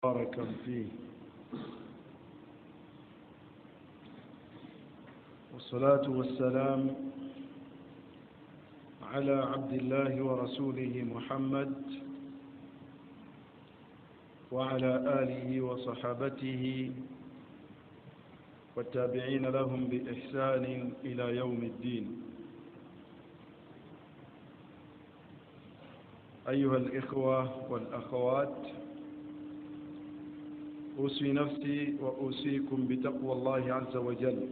مباركا فيه. والصلاة والسلام على عبد الله ورسوله محمد وعلى آله وصحابته والتابعين لهم بإحسان إلى يوم الدين. أيها الإخوة والأخوات، أوصي نفسي وأوصيكم بتقوى الله عز وجل.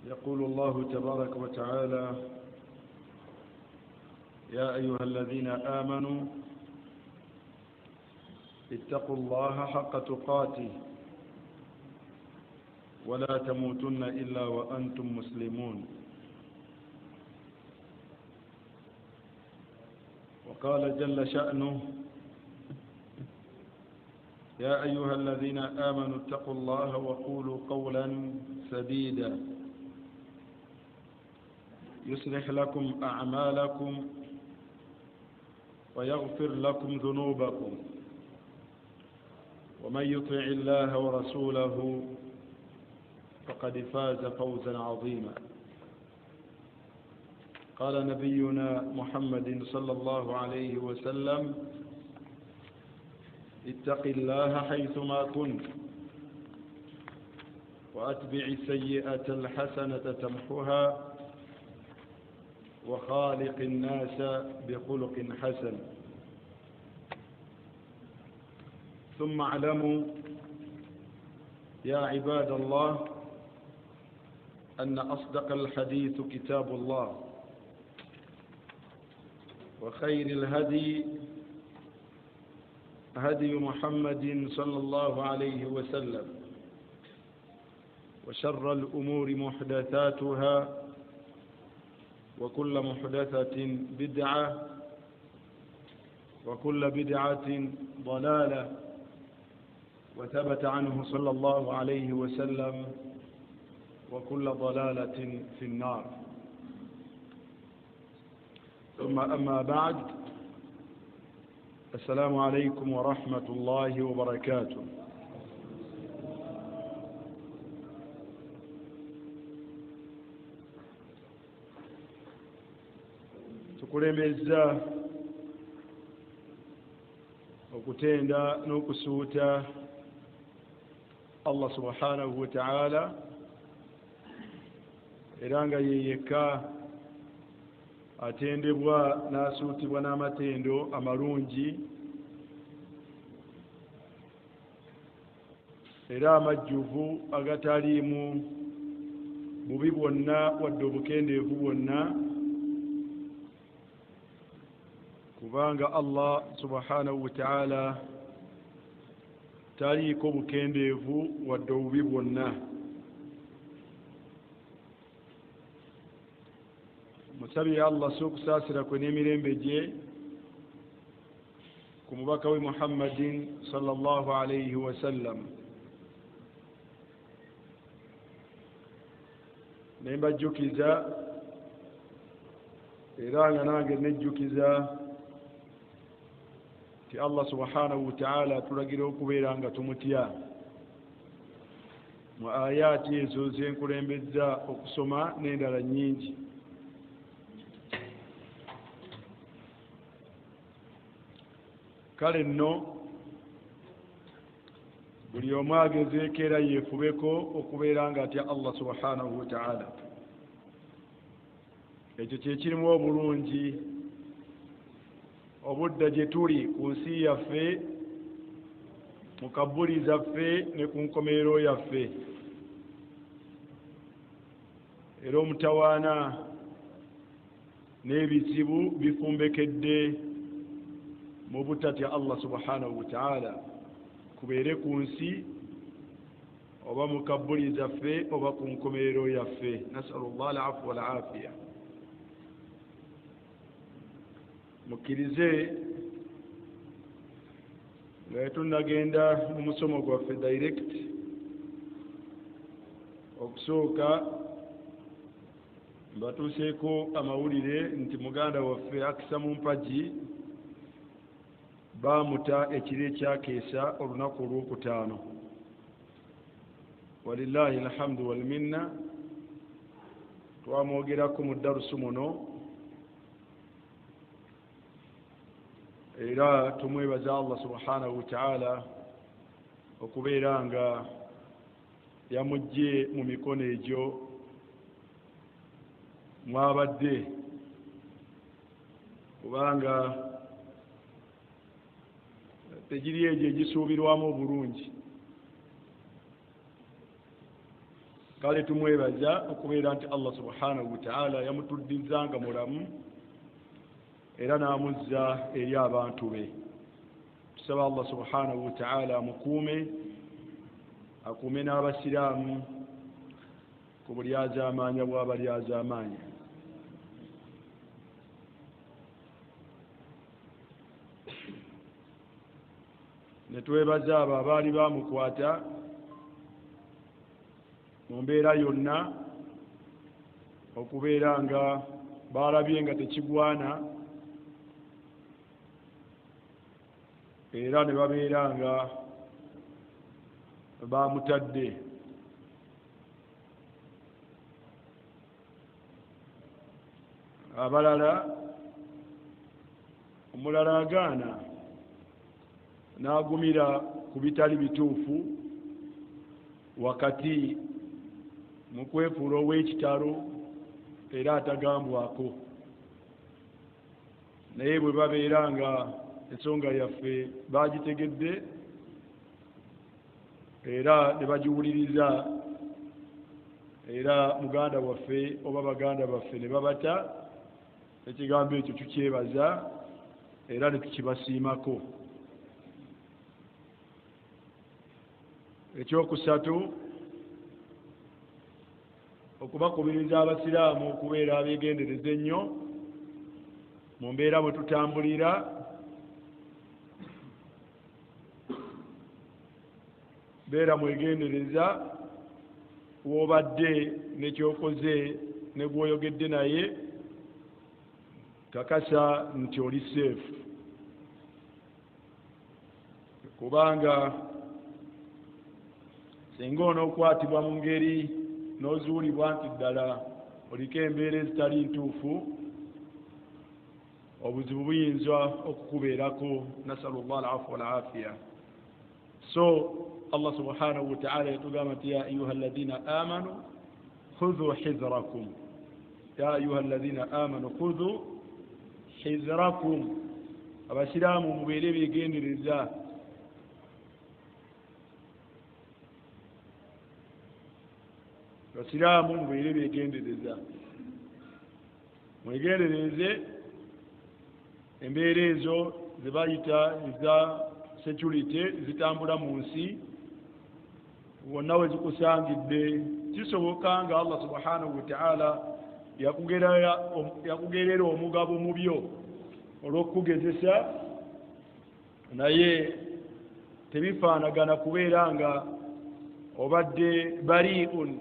يقول الله تبارك وتعالى: يا أيها الذين آمنوا اتقوا الله حق تقاته ولا تموتن إلا وأنتم مسلمون. وقال جل شأنه: يا أيها الذين آمنوا اتقوا الله وقولوا قولا سديدا يصلح لكم أعمالكم ويغفر لكم ذنوبكم، ومن يطع الله ورسوله فقد فاز فوزا عظيما. قال نبينا محمد صلى الله عليه وسلم: اتق الله حيثما كنت، وأتبع السيئة الحسنة تمحها، وخالق الناس بخلق حسن. ثم اعلموا يا عباد الله أن أصدق الحديث كتاب الله، وخير الهدي هدي محمد صلى الله عليه وسلم، وشر الأمور محدثاتها، وكل محدثة بدعة، وكل بدعة ضلالة. وثبت عنه صلى الله عليه وسلم: وكل ضلالة في النار. ثم أما بعد، السلام عليكم ورحمة الله وبركاته. Tukulembeza okutenda n'okusuuta Allah subhanahu wa ta'ala, era nga ye yekka atendebwa n'asuutibwa n'amatendo amalungi era amajjuvu agataliimu bubi bwonna wadde obukendeevu bwonna, kubanga Allah subhanahu wa ta'ala taliiko bukendeevu wadde obubi bwonna. Musabye Allah okusaasira kwe n'emirembe gye ku mubaka we Muhammadin sallallahu alayhi wasallam. Ne mbajjukiza era nga nange nejjukiza nti Allah subhanahu wa ta'ala atulagira okubeera nga tumutya. Mu ayaati ezo zenkulembeza okusoma n'endala nnyingi. Kale nno buli omu agezeeko era yeefubeko okubeera nga atya Allah subhanahu wa ta'ala. Ekyo kye kirimu obulungi obudda gye tuli ku nsi yaffe, mu kabuli zaffe ne ku nkomerero yaffe. Era omutawaana n'ebizibu bifumbekedde mu butatya Allah subhanahu wa ta'ala, kubeere ku nsi oba mu kabuli zaffe oba ku nkomerero yaffe. Nasalullah al-afwa wal-afiya. Mukkirize nga tunnagenda mu musomo gwaffe direct, okusooka mbatuuseeko amawulire nti muganda waffe Akisa Mumpagi Baamuta ekiro ekyakeesa olunaku olwokutaano. Walillahi alhamdu walminna, twamwogerako mu darusu muno, era tumwebaza Allah subhanahu wataala okubeera nga yamugye mu mikono egyo mwabadde, kubanga tegiri egyo egisuubirwamu obulungi. Kale tumwebaza okubeera nti Allah subhanahu wataala yamutuddiza nga mulamu era n'amuzza eri abantu be. Tusaba Allah subhanahu wataala amukuume, akuume n'abasiraamu ku bulyazaamaanya bw'abalyazaamaanya. Ne twebaza abo abaali bamukwata mu mbeera yonna okubeera nga baalabye nga tekigwana, era ne babeera nga bamutadde. Abalala, omulala agaana n'agumira ku bitali bituufu wakati mu kwefuula ow'ekitalo era atagambwako, naye bwe babeera nga ensonga yaffe bagitegedde era ne bagiwuliriza, era muganda waffe oba baganda baffe ne babata, ekigambo ekyo tukyebaza era ne tukibasiimako. Ekyokusatu, okubakubiriza abasiraamu okubeera abeegendereza ennyo mu mbeera bwe tutambulira, beera mwegendereza w'obadde nekyokoze ne gw'oyogedde naye, kakasa nti oli seefu, kubanga singa onookwatibwa mu ngeri n'ozuulibwa nti ddala oliko embeera ezitali ntuufu, obuzibu buyinza okukubeerako. Nasalu llah alafu walafiya. So Allah subhanahu wataala yatugamba nti ya ayuha alladhina amanu khudhu hizrakum, ya ayuha alladhina amanu khudhu hizrakum, abasiraamu mubeere beegendereza. Abasiraamu mubeere beegendereza, mwegendereze embeera ezo ze bayita eza security zitambula mu nsi wonna we zikusangidde. Kisoboka nga Allah subhanahu wataala yakugerera omugabo mu byo olw'okukugezesa, naye tebifaanagana kubeera nga obadde bariun,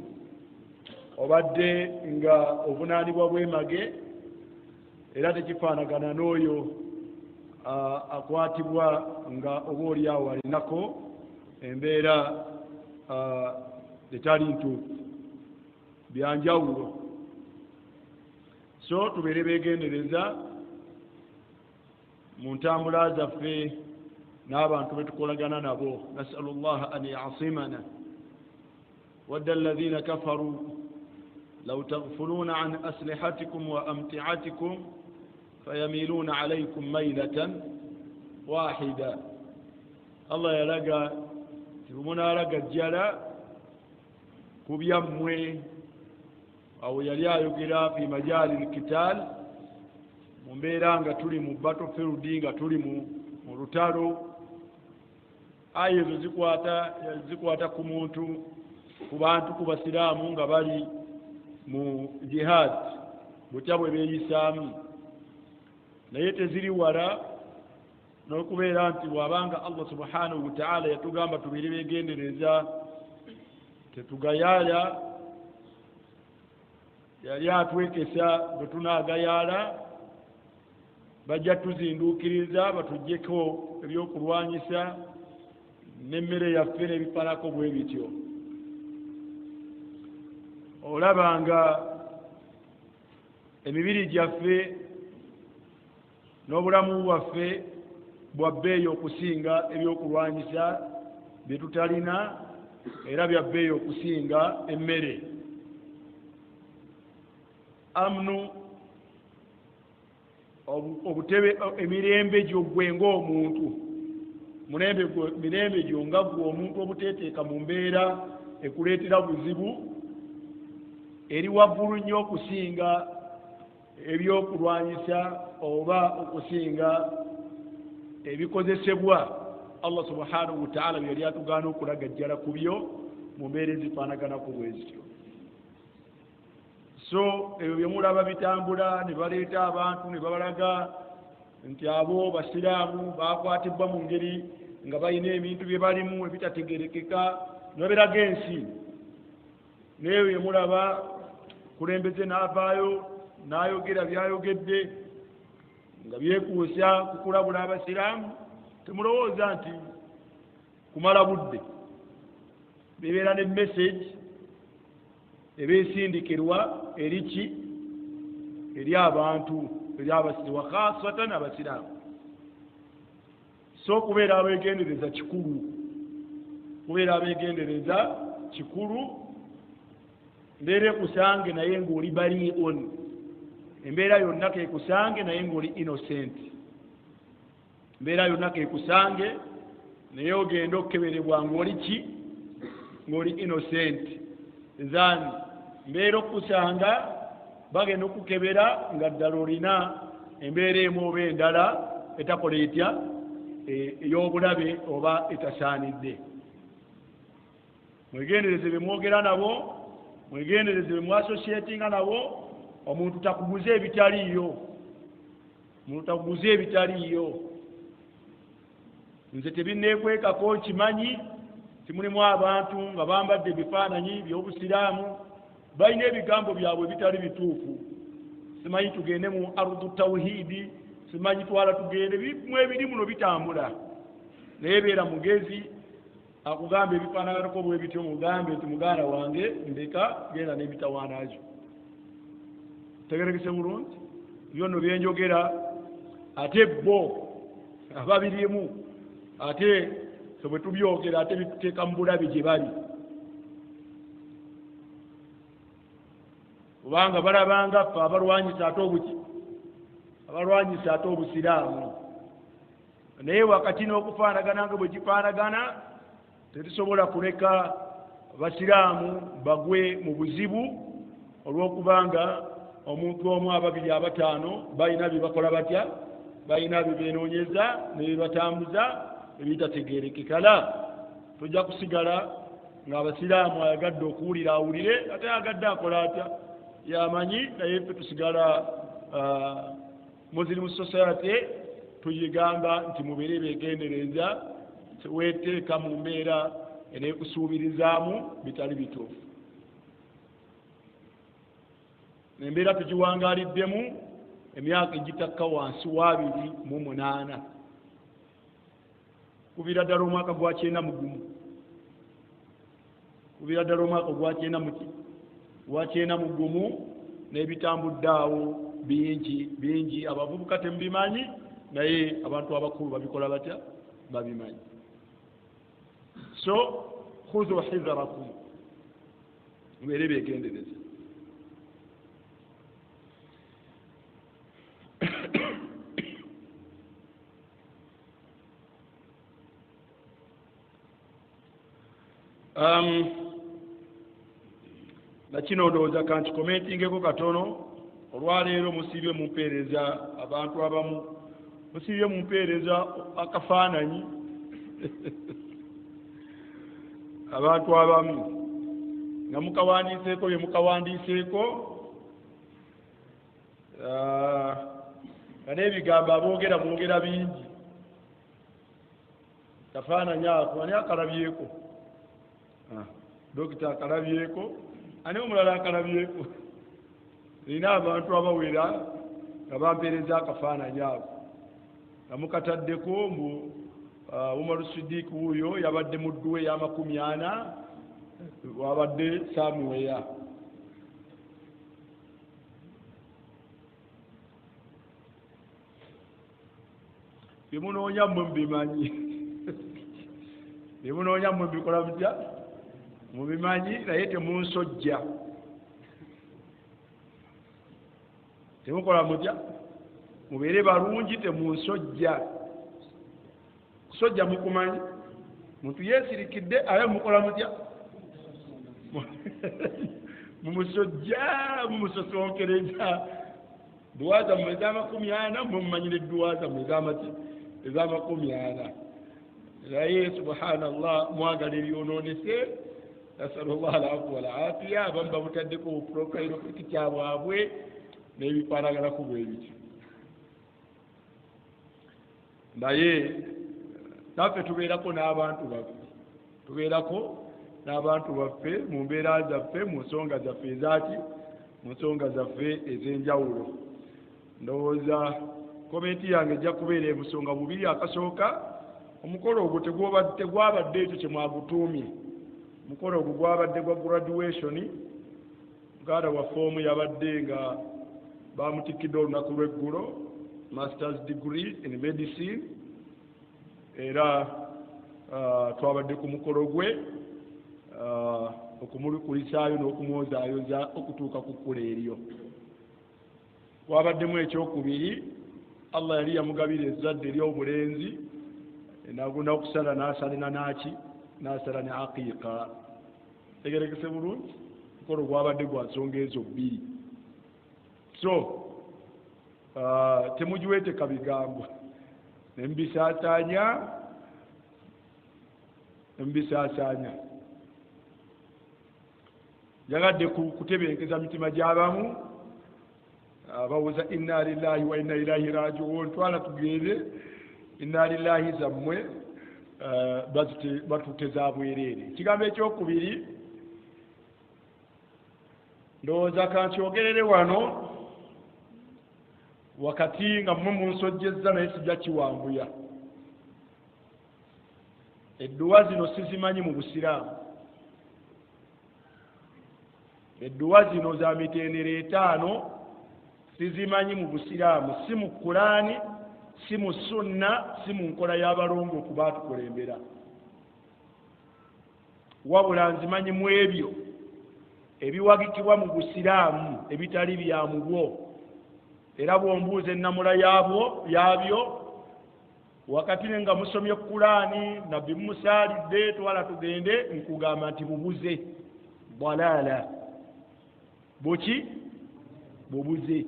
obadde nga ovunaanibwa bwemage, era tekifaanagana n'oyo akwatibwa nga oba oli awo alinako embeera etali ntuufu. Byanjawulo. So tubeere beegendereza mu ntambula zaffe n'abantu betukolagana nabo. Nasalu llaha an yasimana. Wadda alladhina kafaru law taghfuluna an aslihatikum wa amtiatikum fayamiluna alaykum mailatan wahida. Allah yalaga timunaalaga jjala ku byammwe. Awo yali ayogera fi majali lkital, mu mbeera nga tuli mu battlefield, nga tuli mu lutalo. Aya ezo zikwata ku muntu, ku bantu, ku basiraamu nga bali mu jihad, butya bwe beeyisaamu, naye teziri wala n'okubeera nti bw'abanga Allah subhanahu wataala yatugamba tubeere beegendereza, tetugayaala. Yali atwekesa bwe tunaagayaala Bajja tuzinduukiriza batuggyeko ebyokulwanyisa n'emmere yaffe n'ebifaanako bwe bityo. Olaba nga emibiri gyaffe n'obulamu bwaffe bwa bbeeyi okusinga ebyokulwanyisa bye tutalina, era bya bbeeyi okusinga emmere. Amnu obutebe emirembe gyo ggwe ng'omuntu, mirembe gyo nga ggwe omuntu obuteeteeka mu mbeera ekuleetera buzibu, eri waggulu nnyo okusinga ebyokulwanyisa oba okusinga ebikozesebwa Allah subhanahu wa ta'ala bye yali atugaana okulagajjala ku byo mu mbeera ezifaanaganako bwe zityo. So ebyo bye mulaba bitambula ne baleeta abantu ne babalaga nti abo basiraamu bakwatibwa mu ngeri nga balina ebintu bye balimu ebitategerekeka, ne babiraga ensi. N'ebyo bye mulaba kulembeze n'avaayo n'ayogera by'ayogedde nga byekuusa ku kulabula abasiraamu, temulowooza nti kumala budde. Bibeera ne message ebeesindikirwa eri ki? Eri abantu, eri abasiraamu, khasatan abasiraamu. So okubeera abeegendereza kikulu, kubeera abeegendereza kikulu. Mbeera ekusange naye ng'oli bariun, embeera yonna kekusange naye ng'oli innocent, embeera yonna kekusange naye ogenda okukeberebwa ng'oli ki? Ng'oli innocent. Than mbeera okukusanga bagenda okukebera nga ddala olina embeera emu oba endala etakola etya, ey'obulabe oba etasaanidde. Mwegendereze bye mwogera nabo, mwegendereze bye mwasosietinga nabo. Omuntu takuguza ebitaliiyo, omuntu takuguza ebitaliiyo. Nze tebinneekwekako, nkimanyi timulimu abantu nga bambadde ebifaananyi by'obusiraamu, balina ebigambo byabwe ebitali bituufu. Simanyi tugende mu ardu tawhidi, simanyi twala tugende, mu ebiri muno bitambula. Naye beera mugezi, akugamba ebifaananako bwe bityo, mugambe nti muganda wange ndeka, genda n'emitawaana gyo. Tegerekese bulungi byonno byenjogera, ate bo ababirimu ate ffe bwe tubyogera ate bituteeka mu bulabe gye bali, kubanga balabanga ffe abalwanyisa ate obuki, abalwanyisa ate obusiraamu. Naye wakati n'okufaanagana nga bwe kifaanagana, tetusobola kuleka basiraamu bagwe mu buzibu olw'okubanga omuntu omu, ababiri, abataano balina bye bakola batya, balina bye beenoonyeza ne bye batambuza ebitategeerekeka. La tojja kusigala ng'abasiraamu ayagadde okuwulira awulire, ate ayagadde akola atya yamanyi, naye ffe tusigala Muslim Society tugigamba nti mubeere beegendereza, weeteeka mu mbeera eneekusuubirizaamu bitali bituufu. Embeera tugiwangaaliddemu emyaka egitakka wansi wa 28, kuviira ddala omwaka gwa 91, kuviira ddala omwaka ogwa kyenda muki gwa 91, n'ebitambudde awo bingi bingi. Abavubuka temubimanyi, naye abantu abakulu babikola batya? Babimanyi. So khudhu hidharakum, mubeere beegendereza. Nakino ndowooza kankikomentingeko katono. Olwaleero musiibye mumpeereza, abantu abamu musiibye mumpeereza akafaananyi, abantu abamu nga mukawandiiseeko bye mukawandiiseeko, nga n'ebigambo aboogera mwogera bingi. Kafaananyi ako ani akalabyeko? Dokita akalabyeko, ani omulala akalabyeko? Nina abantu abawera nga bampeereza akafaananyi ako. Nga mukataddeko mbu Umar Siddiq wuuyo yabadde mu dduwa ey'amakumi ana, wabadde samuweya. Byemunoonya mmwe mubimanyi, byemunoonya mmwe mbikola mutya, mubimanyi, naye temunsojja. Temukola mutya, mubeere balungi, temunsojja. Kusojja mukumanyi, muntu yeesirikidde aye mukola mutya, mumusojja, mumusosonkereza. Dduwa zammwe ez'amakumi ana, mwe mumanyire edduwa zammwe ez'amaki, ez'amakumi ana. Naye subhanallah, mwagala ebyonoonese. Nasalullah alafu walafiya. Abamu babutaddeko obuprofile picture bwabwe n'ebifaanaganaku bwe bityo. Naye naffe tubeerako n'abantu baffe, tubeerako n'abantu baffe mu mbeera zaffe, mu nsonga zaffe ezaki, mu nsonga zaffe ez'enjawulo. Ndowooza comment yange ejja kubeera ebusonga bubiri. Akasooka, omukolo ogwo tegwabadde ekyo kye mwagutuumye. Omukolo ogwo gwabadde gwa graduation. Muganda waffe omu yabadde nga bamutikidde olunaku lw'eggulo masters degree in medicine, era twabadde ku mukolo gwe okumukulisaayo n'okumwozaayoza okutuuka ku kkula eryo. Wabaddemu ekyokubiri, Allah yali yamugabira ezzadde ery'obulenzi, nagunda okusala n'asalina naki, n'asala ne aqiiqa. Tegerekese bulungi, mukolo gwabadde gwa nsonga ezo bbiri. So temugiweteka bigambo nemubisaasaanya, nemubisaasaanya. Njagadde kutebenkeza mitima gy'abamu bawoza inna lillahi wa inna ilaihi rajiun. Twala tugende, inna lillahi zammwe batuteza bwereere. Ekigambo ekyokubiri, ndowooza kankyogerere wano wakati nga mmwe munsojjezza, naye sijja kiwambuya. Edduwa zino sizimanyi mu Busiraamu. Edduwa zino za mitendera etaano sizimanyi mu Busiraamu, si mu Kulaani, si mu Sunna, si mu nkola y'abalongo okuba atukulembera, wabula nzimanyi mu ebyo ebiwagikibwa mu Busiraamu ebitali bya mubwo. Era bw'ombuuza ennamula yabwo yabyo wakati nga musomye Kulaani, Nabbi mumusaalidde, twala tugende, nkugamba nti bubuze, dalaala buki, bubuze.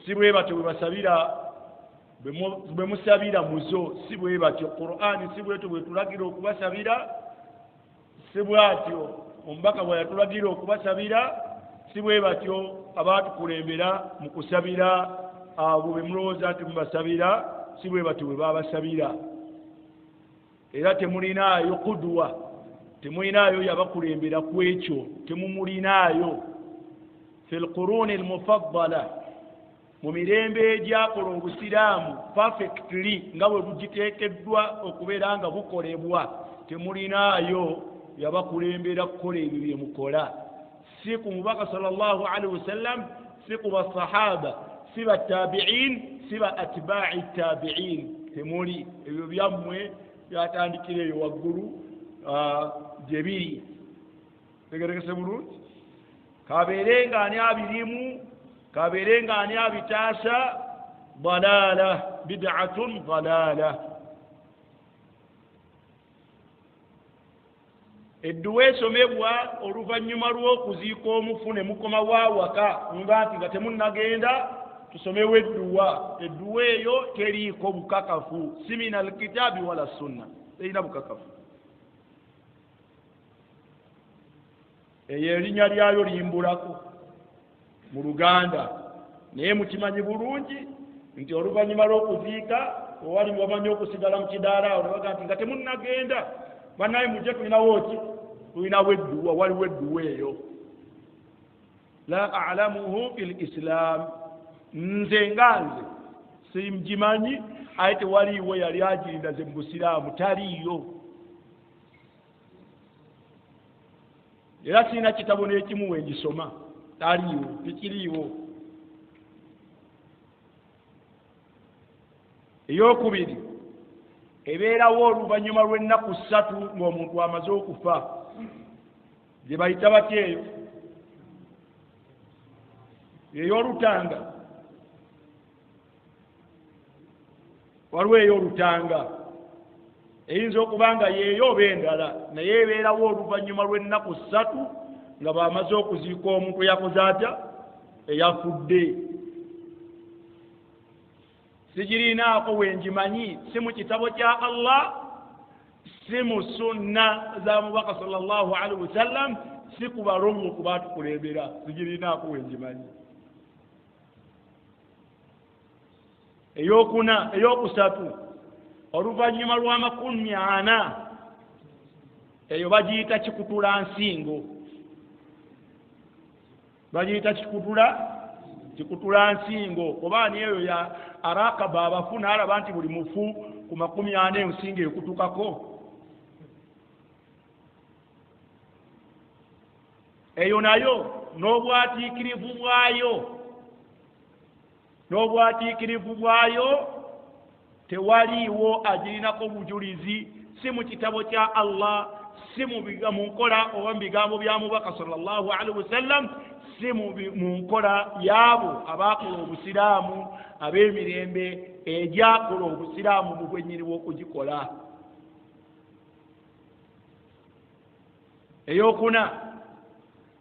Si bwe batyo bwe basabira, bwe musabira muzo, si bwe batyo. Qur'ani si bwetyo bwe tulagira okubasabira, si bwatyo omubaka bwe yatulagira okubasabira, si bwe batyo abaatukulembera mu kusabira abo be mulowooza nti mubasabira, si bwe batyo bwe babasabira. Era temulinaayo kudwa, temulinaayo yabakulembera ku ekyo, temumulinaayo. Fi lquruni almufaddala, mu mirembe egyakola obusiraamu perfectly nga bwe bugiteekeddwa okubeera nga bukolebwa, temulinaayo yabakulembera kukola ebyo bye mukola, si ku mubaka sallallahu alaihi wasallam, si ku basahaba, si batabiin, si ba atbai tabiin. Temuli. Ebyo byammwe byatandikira eyo waggulu gye biri. Tegerekese bulungi, kabeere nga ani abirimu, kabeere nga ani abitaasa, dalaala, bid'atun dalaala. Edduwa esomebwa oluvannyuma lw'okuziika omufu ne mukomawo awaka nga nti nga temunnagenda tusomewo edduwa, edduwa eyo teriiko bukakafu, si min alkitaabi wala sunna, terina bukakafu. Eyo erinnya lyayo limbulako mu Luganda, naye mukimanyi bulungi nti oluvannyuma lw'okuziika owali wamanyi okusigala mu kidaala awo nebaga nti nga temunnagenda bannaye mujje tulinawo ki, tulinawo edduwa, waliwo edduwa eyo. La alamuhu fi lislam, nze nga nze Simgimanyi, aye tewaliiwo yali agirindaze mu busiraamu, taliiyo. Era sirina kitabo n'ekimu we ngisoma, taliiwo, tekiriiwo. Eyokubiri ebeerawo oluvannyuma lw'ennaku 3 ng'omuntu amaze okufa, gye bayita batya eyo? Ey'olutanga. Waliwo ey'olutanga eyinza okuba nga yeeyo oba endala, naye ebeerawo oluvannyuma lw'ennaku 3 nga bamaze okuziika omuntu eyakoze atya, eyafudde. Sigirinaako we ngimanyi, si mu kitabo kya Allah, si mu sunna za mubaka sallallahu alaihi wasallam, si ku balongo ku baatukulembera, sigirinaako we ngimanyi. Eyokuna, eyokusatu, oluvannyuma lwa 40, eyo bagiyita kikutula nsingo, bagiyita kikutula nsingo. Oba ani eyo ya arakaba abafu n'alaba nti buli mufu ku 40 ensingo ekutukako. Eyo nayo n'obwatiikirivu bwayo, tewaliiwo agirinako bujulizi, si mu kitabo kya Allah, si mu nkola oba mu bigambo bya mubaka sallallahu alaihi wasallam, si mu nkola y'abo abaakola obusiraamu ab'emirembe egyakola obusiraamu mu bwennyini bw'okugikola. Eyokuna,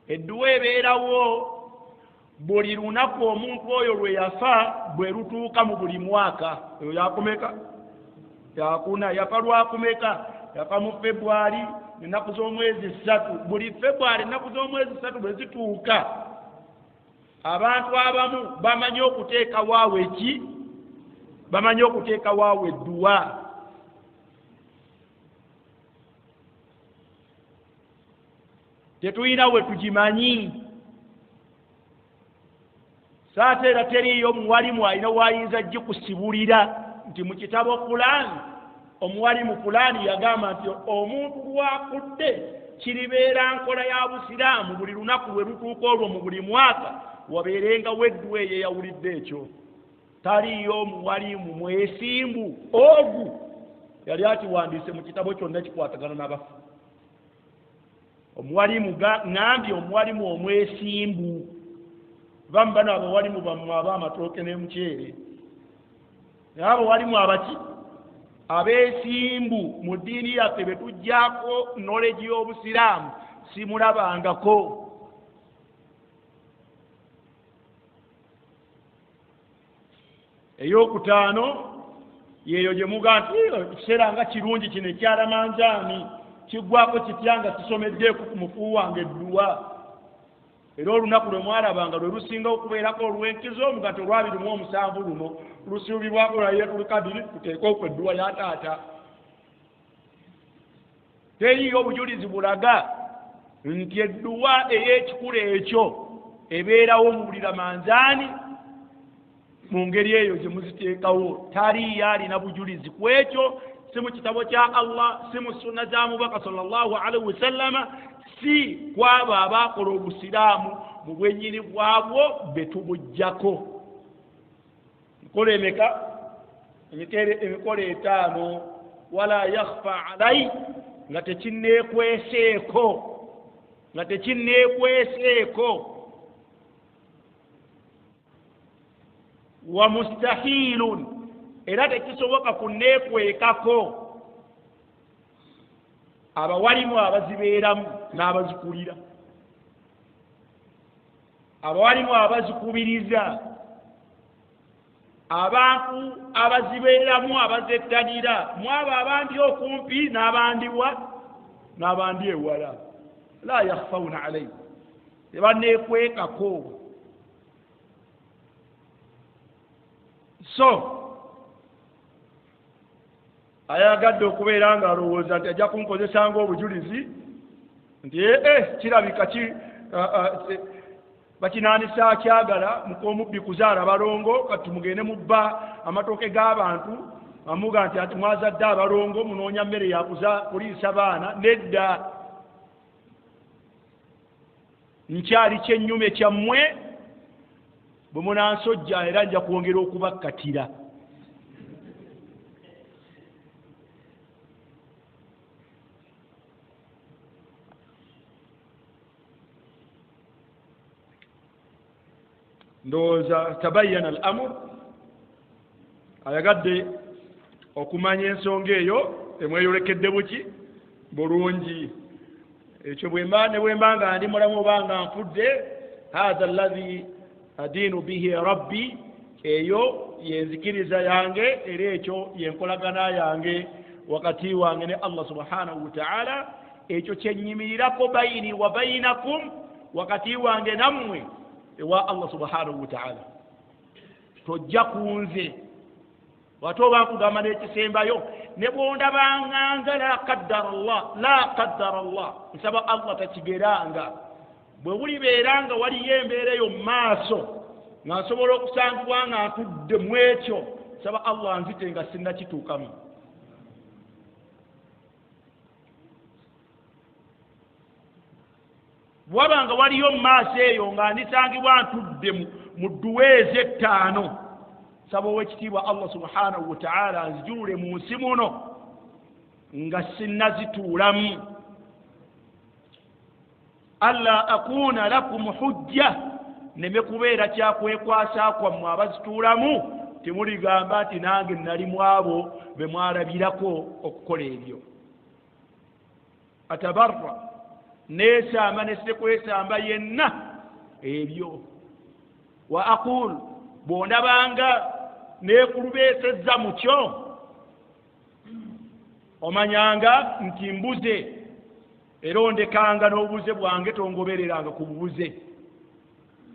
edduwa ebeerawo buli lunaku omuntu oyo lwe yafa bwe lutuuka mu buli mwaka. Eyo yakumeka? Yakuna. Yafa lwakumeka? Yafa mu Februari ennaku z'omwezi 3. Buli Februari ennaku z'omwezi 3 bwe zituuka, abantu abamu bamanyi okuteeka waawe ki? Bamanyi okuteeka waawe edduwa. Tetulina we tugimanyi. Saate era teriiyo muwalimu alina wayinza gikusibulira nti mu kitabo fulani omuwalimu fulani yagamba nti omuntu lwafudde kiribeera nkola ya busiraamu buli lunaku lwe lutuuka olwo mu buli mwaka wabeerengawo edduwa eyo eyawulidde ekyo. Taliiyo omuwalimu mwesimbu ogu yali akiwandiise mu kitabo kyonna kikwatagana n'abafu. Omuwalimu ŋŋambye omuwalimu omwesimbu, bamu bano abawalimu bammwe ab'amatooke n'emuceere, naye abawalimu abaki abeesimbu mu ddiini yaffe be tuggyako knowledge y'obusiraamu simulabangako. Eyokutaano yeeyo gye muga nti ekiseera nga kirungi kino ekyalamanzaani kiggwako kitya nga kisomeddeeko ku mufu wange edduwa. Era olunaku lwe mwalabanga lwe lusinga okubeerako olw'enkizo, muga nti olwa 27 luno lusuubirwako Lailatul Qadri, tuteeke okwo edduwa ya taata. Teriiyo obujulizi bulaga nti edduwa ey'ekikula ekyo ebeerawo mu buli Ramanzaani mu ngeri eyo gye muziteekawo. Taliiyo alina bujulizi ku ekyo, si mu kitabo kya Allah, si mu sunna za mubaka sallallahu alaihi wasallama, si kwabo abaakola obusiraamu mu bwennyini bwabwo be tubuggyako. Mikola emeka? Emikolo 5. Wala yakhfa alai, nga tekinneekweseeko, nga tekinneekweseeko. Wa mustahilun, era tekisoboka kunneekwekako. Abawalimu abazibeeramu n'abazikulira, abawalimu abazikubiriza, abantu abazibeeramu abazettanira, mwabo abandi okumpi n'abandiwa n'abandi ewala. La yakhfawna alayhi, tebanneekwekako. So ayagadde okubeera ng'alowooza nti ajja kunkozesa ng'obujulizi nti kirabika ki Bakinaanisa akyagala mukomubbi kuzaala balongo, kati mugende mubba amatooke g'abantu, amuga nti ati mwazadde abalongo munoonya mmere yakuza kuliisa baana. Nedda, nkyali kyennyume kyammwe, bwe munansojja era nja kwongera okubakkatira. Ndowooza tabayyana al amur, ayagadde okumanya ensonga eyo emweyolekedde buki bulungi. Ekyo bwemba ne bwemba nga ndi mulamu oba nga nfudde, hatha alladhi adinu bihi rabbi, eyo yenzikiriza yange era ekyo yenkolagana yange wakati wange ne Allah subhanahu wa ta'ala. Ekyo kyennyimirirako bayini wa bayinakum, wakati wange nammwe ewa Allah subhanahu wa ta'ala. Tojja kunze wate oba nkugamba n'ekisembayo, ne bwondabanganga la qaddara Allah, la qaddara Allah, nsaba Allah takigeranga. Bwe bulibeera nga waliyo embeera eyo mu maaso nga nsobola okusangibwa nga ntudde mu ekyo, nsaba Allah nzite nga sinnakituukamu. Bwaba nga waliyo mu maaso eyo nga ndisangibwa ntudde mu dduwa ez'ettaano, nsaba ow'ekitiibwa Allah subhanahu wa ta'ala nzijulule mu nsi muno nga sinnazituulamu. Alla akuuna lakum hujja, nneme kubeera kyakwekwasa kwammwe abazituulamu, temuligamba nti nange nali mu abo be mwalabirako okukola ebyo. Atabarra, neesamba ne sikwesamba yenna ebyo. Wa aqul, bw'ondabanga neekulubeesezza mu kyo, omanyanga nti mbuze, era ondekanga n'obubuze bwange, tongobereranga ku bubuze,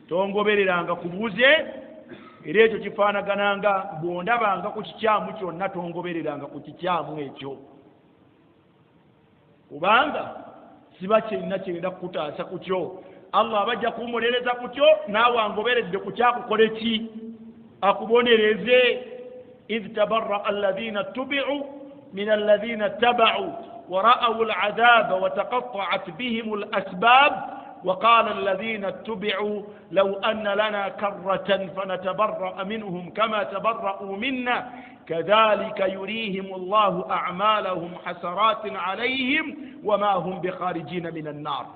tongobereranga ku bubuze. Era ekyo kifaanagananga bw'ondabanga ku kikyamu kyonna, tongobereranga ku kikyamu ekyo, kubanga siba kyenna kyenda kukutaasa ku kyo. Allah abajja kumubonereza ku kyo, naawe angoberedde ku kyakukole ki? Akubonereze. Idh tabarraa alladhina tubi'u min alladhina taba'u wa ra'aw al'adhaba wa taqatta'at bihim al-asbab wa qala alladhina tubi'u law anna lana karratan fanatabarra'a minhum kama tabarra'u minna kadhalika yurihim Allahu a'malahum hasaratin 'alayhim wa ma hum bikharijina min an-nar.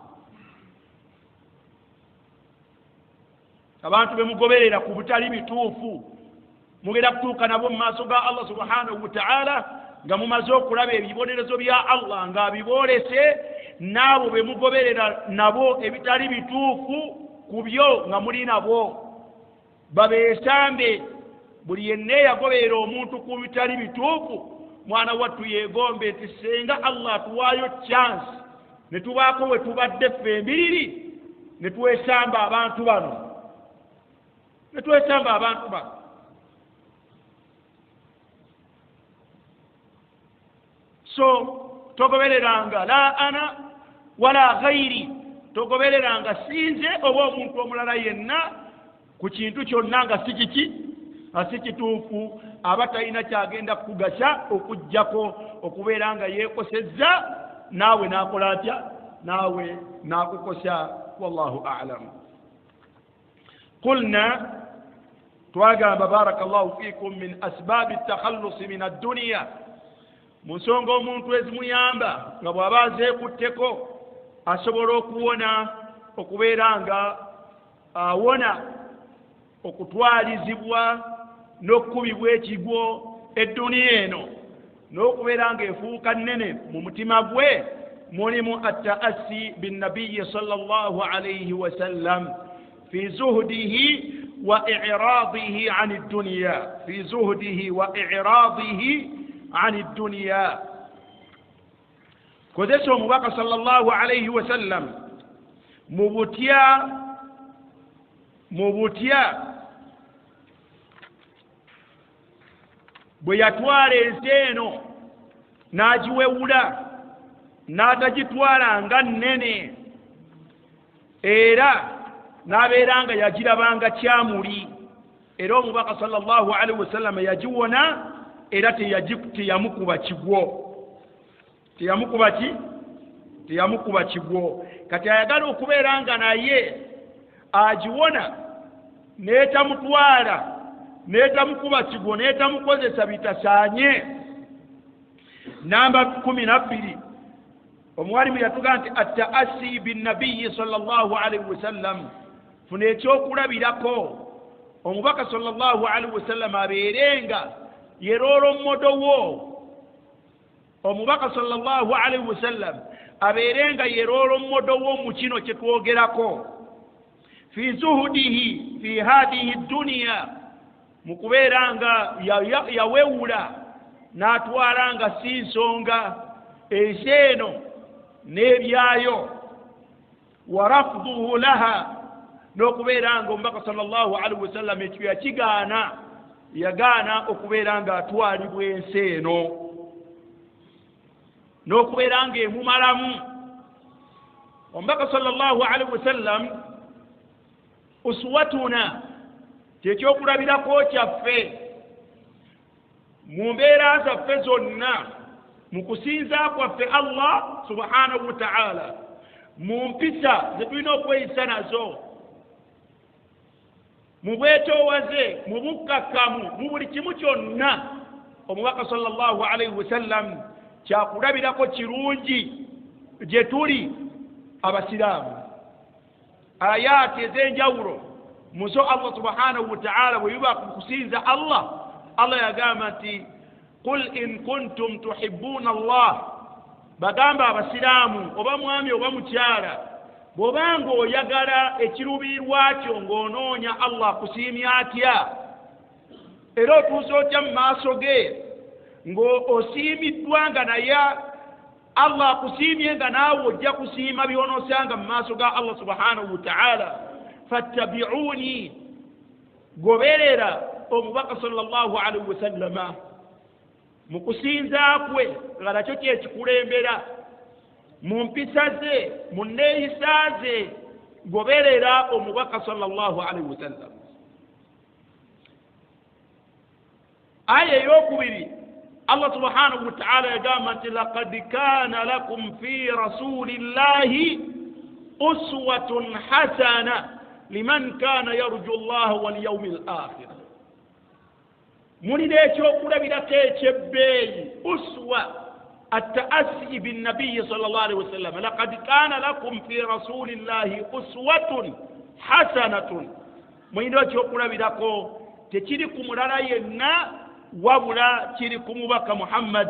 Abantu bemugoberera ku butali bituufu mugenda kutuuka nabo mu maaso ga Allah subhanahu wa ta'ala nga mumaze okulaba ebibonerezo bya Allah nga biboolese, n'abo bemugoberera nabo ebitali bituufu ku byo nga muli nabo babeesambe. Buli yenna eyagoberera omuntu ku bitali bituufu, mwana wattu yeegombe nti senga Allah atuwaayo chance ne tubaako we tubadde ffe embiriri ne twesamba abantu bano, ne twesamba abantu bano. So togobereranga la ana wala ghairi, togobereranga sinze oba omuntu omulala yenna ku kintu kyonna nga si kiki, si kituufu, aba talina kyagenda kukugasa okuggyako okubeera nga yeekosezza naawe n'akola atya, naawe n'akukosa. Wallahu a'lam. Qulna, twagamba barakallahu fikum, min asbabi takhallusi min ad-dunya, mu nsonga omuntu ezimuyamba nga bw'aba azeekutteko asobola okuwona okubeera nga awona okutwalizibwa n'okukubibwa ekigwo edduniya eno n'okubeera ng'efuuka nnene mu mutima gwe, mulimu attaassi binnabiyi sallallahu alayhi wasallam fi zuhdihi wa i'radihi ani dduniya, fi zuhdihi wa i'radihi ani dduniya. Kozesa omubaka sallallahu alayhi wasallam mu butya bwe yatwala ensi eno n'agiwewula n'atagitwala nga nnene, era N'abeera nga yagirabanga kyamuli, era omubaka sallallahu alaihi wasallama yagiwona, era teyamukuba kigwo. Teyamukuba ki? Teyamukuba kigwo. Kati ayagala okubeera nga naye agiwona n'etamutwala, n'etamukuba kigwo, n'etamukozesa bitasaanye. Namba 12, omuwalimu yatugaa nti attaasi binnabiyi sallallahu alaihi wasallam. Funa ekyokulabirako omubaka sallallahu alaihi wasallam abeerenga ye role model wo. Omubaka sallallahu alaihi wasallam abeerenga ye role model wo mu kino kye twogerako. Fi zuhudihi fi hadihi duniya, mu kubeera nga yawewula n'atwala nga si nsonga ensi eno n'ebyayo. Wa rafduhu laha, n'okubeera nga omubaka sallallahu alaihi wasallam ekyo yakigaana, yagaana okubeera nga atwalibwa ensi eno n'okubeera nga emumalamu. Omubaka sallallahu alaihi wasallam uswatuna, kyekyokulabirako kyaffe mu mbeera zaffe zonna, mu kusinza kwaffe Allah subhanahu wa ta'ala, mu mpisa ze tulina okweyisa nazo, mu bwetoowaze, mu bukkakkamu, mu buli kimu kyonna. Omubaka sallallahu alaihi wasallam kyakulabirako kirungi gye tuli abasiraamu. Ayaati ez'enjawulo muzo Allah subhanahu wa ta'ala bwe biba ku kusinza Allah, Allah yagamba nti qul in kuntum tuhibbuna Allah. Bagamba abasiraamu, oba mwami oba mukyala, bw'obanga oyagala ekiruubirirwa kyo ng'onoonya Allah akusiimye atya, era otuuse otya mu maaso ge ng'osiimiddwa nga naye Allah akusiimye, nga naawe ojja kusiima by'onoosanga mu maaso ga Allah subhanahu wa ta'ala. Fattabi'uuni, goberera omubaka sallallahu alaihi wasallama mu kusinza kwe nga nakyo kyekikulembera, mu mpisa ze, mu nneeyisa ze, goberera omubaka sallallahu alaihi wasallam. Aya eyokubiri, Allah subhanahu wa ta'ala yagamba nti laqad kana lakum fi rasulillahi uswatun hasana liman kana yarju llaha wal yawmil akhir. Mulina ekyokulabirako ekyebbeeyi, uswa attaasi binnabiyi sallallahu alaihi wasallam. Laqad kana lakum fi rasulillahi uswatun hasanatun, mulina ekyokulabirako tekiri ku mulala yenna wabula kiri ku mubaka Muhammad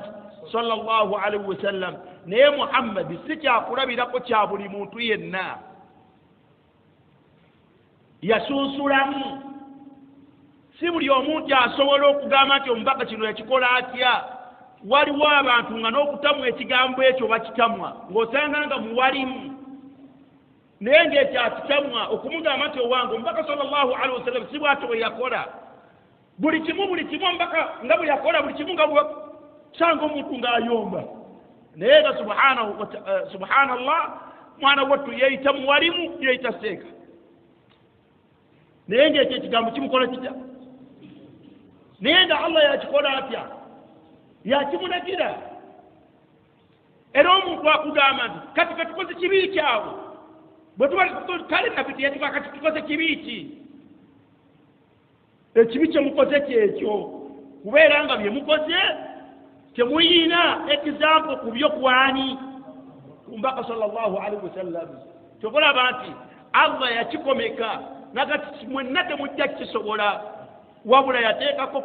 sallallahu alaihi wasallam. Naye Muhammad si kyakulabirako kya buli muntu yenna, yasunsulamu. Si buli omuntu asobola okugamba nti omubaka kino yakikola atya. Waliwo abantu nga n'okutamwa ekigambo ekyo bakitamwa, ng'osanga nga muwalimu, naye ng'ekyakitamwa okumugamba nti owange omubaka sallallahu alaihi wasallam si bw'atyo bwe yakola. Buli kimu omubaka nga bwe yakola, buli kimu nga sanga omuntu ng'ayomba. Naye nga subhanallah, mwana wattu yeeyita muwalimu, yeeyita seeka, naye ng'ekyo ekigambo kimukola kitya? Naye nga Allah yakikola atya? Yakimulagira. Era omuntu akugamba nti kati fe tukoze kibi kyabwe, bwe tuba kale naffe teyatuka, kati tukoze kibi ki? Ekibi kye mukoze kyekyo, kubeera nga bye mukoze temuyina example ku byo kwani ku mbaka sallallahu alaihi wasallam. Kyokulaba nti Allah yakikomeka nagati mwenna temujja kisobola, wabula yateekako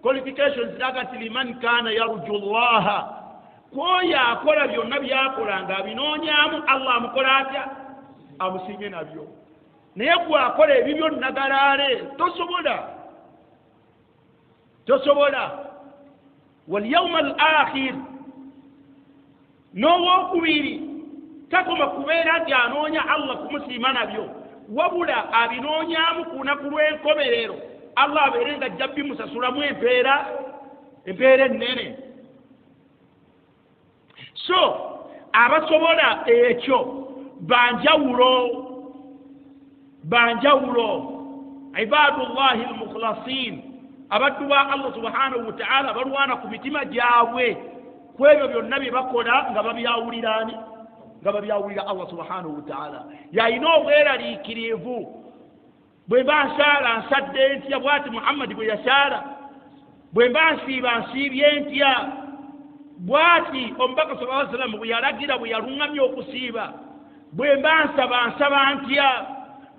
qualifications nagati liman kana yarju llaha, kwoyo akola byonna byakola nga abinoonyaamu Allah amukola atya? Amusiimye nabyo. Naye gwakola ebibyo nagalaale tosobola, tosobola. Wal yawma al akhir, n'owokubiri takoma kubeera nti anoonya Allah kumusiima nabyo, wabula abinoonyaamu ku lunaku lw'enkomerero Allah abeere nga ajja bimusasulamu empeera ennene. So abasobola ekyo banjawulo. Banjawulo, ibadullahi almukhlasin, abaddu ba Allah subhanahu wataala balwana ku mitima gyabwe ku ebyo byonna bye bakola nga babyawulirani, nga babyawulira Allah subhanahu wataala. Yalina obweraliikirivu, bwe mba nsaala nsadde ntya, bwati Muhammadi bwe yasaala, bwe mba nsiiba nsiibye ntya, bwati omubaka sallallahu alaihi wasallam bwe yalagira, bwe yaluŋŋamya okusiiba, bwe mba nsaba nsaba ntya,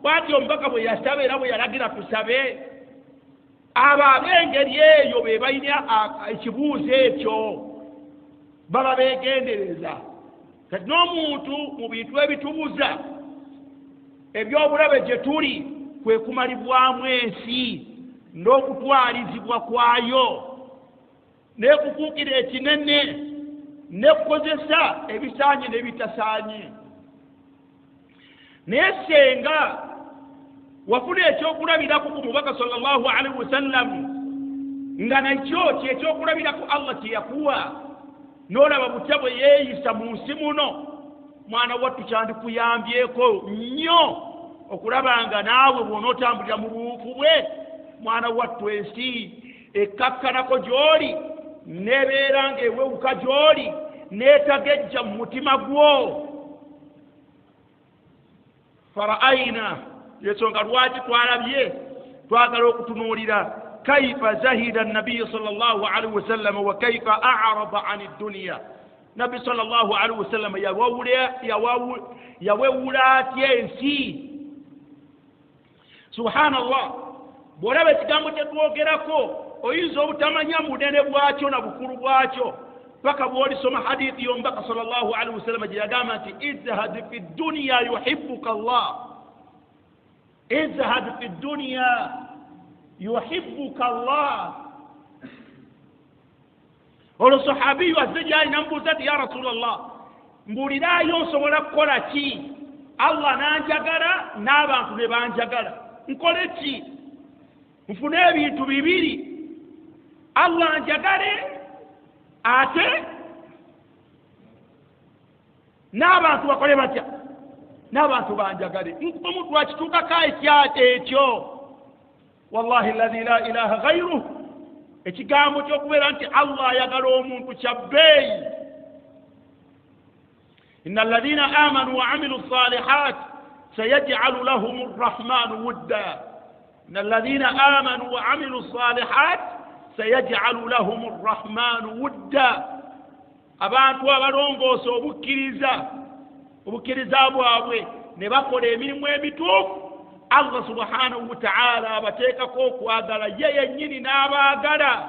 bwati omubaka bwe yasaba era bwe yalagira tusabe. Abo ab'engeri eyo be balina ekibuuzo ekyo, baba beegendereza. Kati n'omuntu mu bintu ebitubuza ebyobulabe gye tuli kwe kumalibwamu ensi n'okutwalizibwa kwayo, n'ekufuukira ekinene, n'ekukozesa ebisaanye n'ebitasaanye. Naye senga wafuna ekyokulabirako ku mubaka sallallahu alaihi wasallam, nga nakyo kyekyokulabirako Allah kye yakuwa, n'olaba butya bwe yeeyisa mu nsi muno, mwana wattu kyandikuyambyeko nnyo okulaba nga naawe bw'onootambulira mu buwufu bwe, mwana wattu ensi ekkakkanako gy'oli, n'ebeera ng'ewewuka gy'oli, n'etagejja mu mutima gwo. Faraaina, yensonga lwaki twalabye twagala okutunuulira kaifa zahida nabiyu sallallahu alaihi wasallam wa kaifa arada ani dduniya. Nabbi sallallahu alaihi wasallam yawewula atya ensi? Subhanallah, bw'olaba ekigambo kye twogerako oyinza obutamanya munene bwakyo na bukulu bwakyo paka bw'olisoma hadithi y'omubaka sallallahu alaihi wasallam gye yagamba nti izhad fi dduniya yuhibbuka Allah, izhad fi dduniya yuhibbuka Allah. Olwo sahabiyu azze gyali namubuuza nti ya Rasulallah, mbuuliraayo nsobola kukola ki Allah n'anjagala n'abantu ne banjagala, nkole ki nfune ebintu bibiri, Allah njagale ate n'abantu bakole batya, n'abantu banjagale. Omuntu akituukako ekyo, wallahi alladhi la ilaha ghairuh, ekigambo ky'okubeera nti Allah ayagala omuntu kya bbeeyi. Inna alladhina amanu wa amilu salihat sayaj'alu lahum arrahmanu wudda. Inna alladhina amanu wa amilu salihat sayaj'alu lahum arrahmanu wudda. Abantu abalongoosa obukkiriza bwabwe ne bakola emirimu emituufu, Allah subhanahu wa ta'ala abateekako okwagala ye yennyini n'abaagala.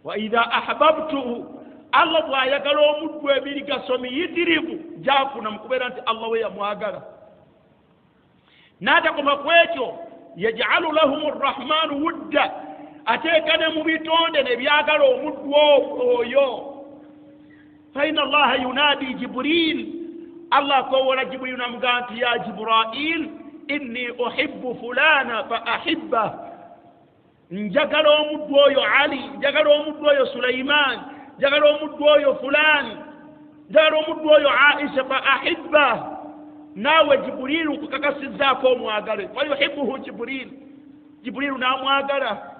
Wa idha ahbabtuhu, Allah bw'ayagala omuddu emirigaso miyitirivu gy'afuna mu kubeera nti Allah we yamwagala. N'atakoma ku ekyo, yaj'alu lahum arrahmanu wudda, ateeka ne mu bitonde ne byagala omuddu oyo. Fa inna Allaha yunadi Jibril, Allah akowoola Jibriil n'amugamba nti ya Jibrail inni uhibbu fulana fa ahibbah, njagala omuddu oyo Ali, njagala omuddu oyo Sulaiman, njagala omuddu oyo fulani, njagala omuddu oyo Aisha fa ahibbah. Naawe Jibriilu nkukakasizzaako omwagale. Fa yuhibbuhu Jibriil, Jibriilu n'amwagala.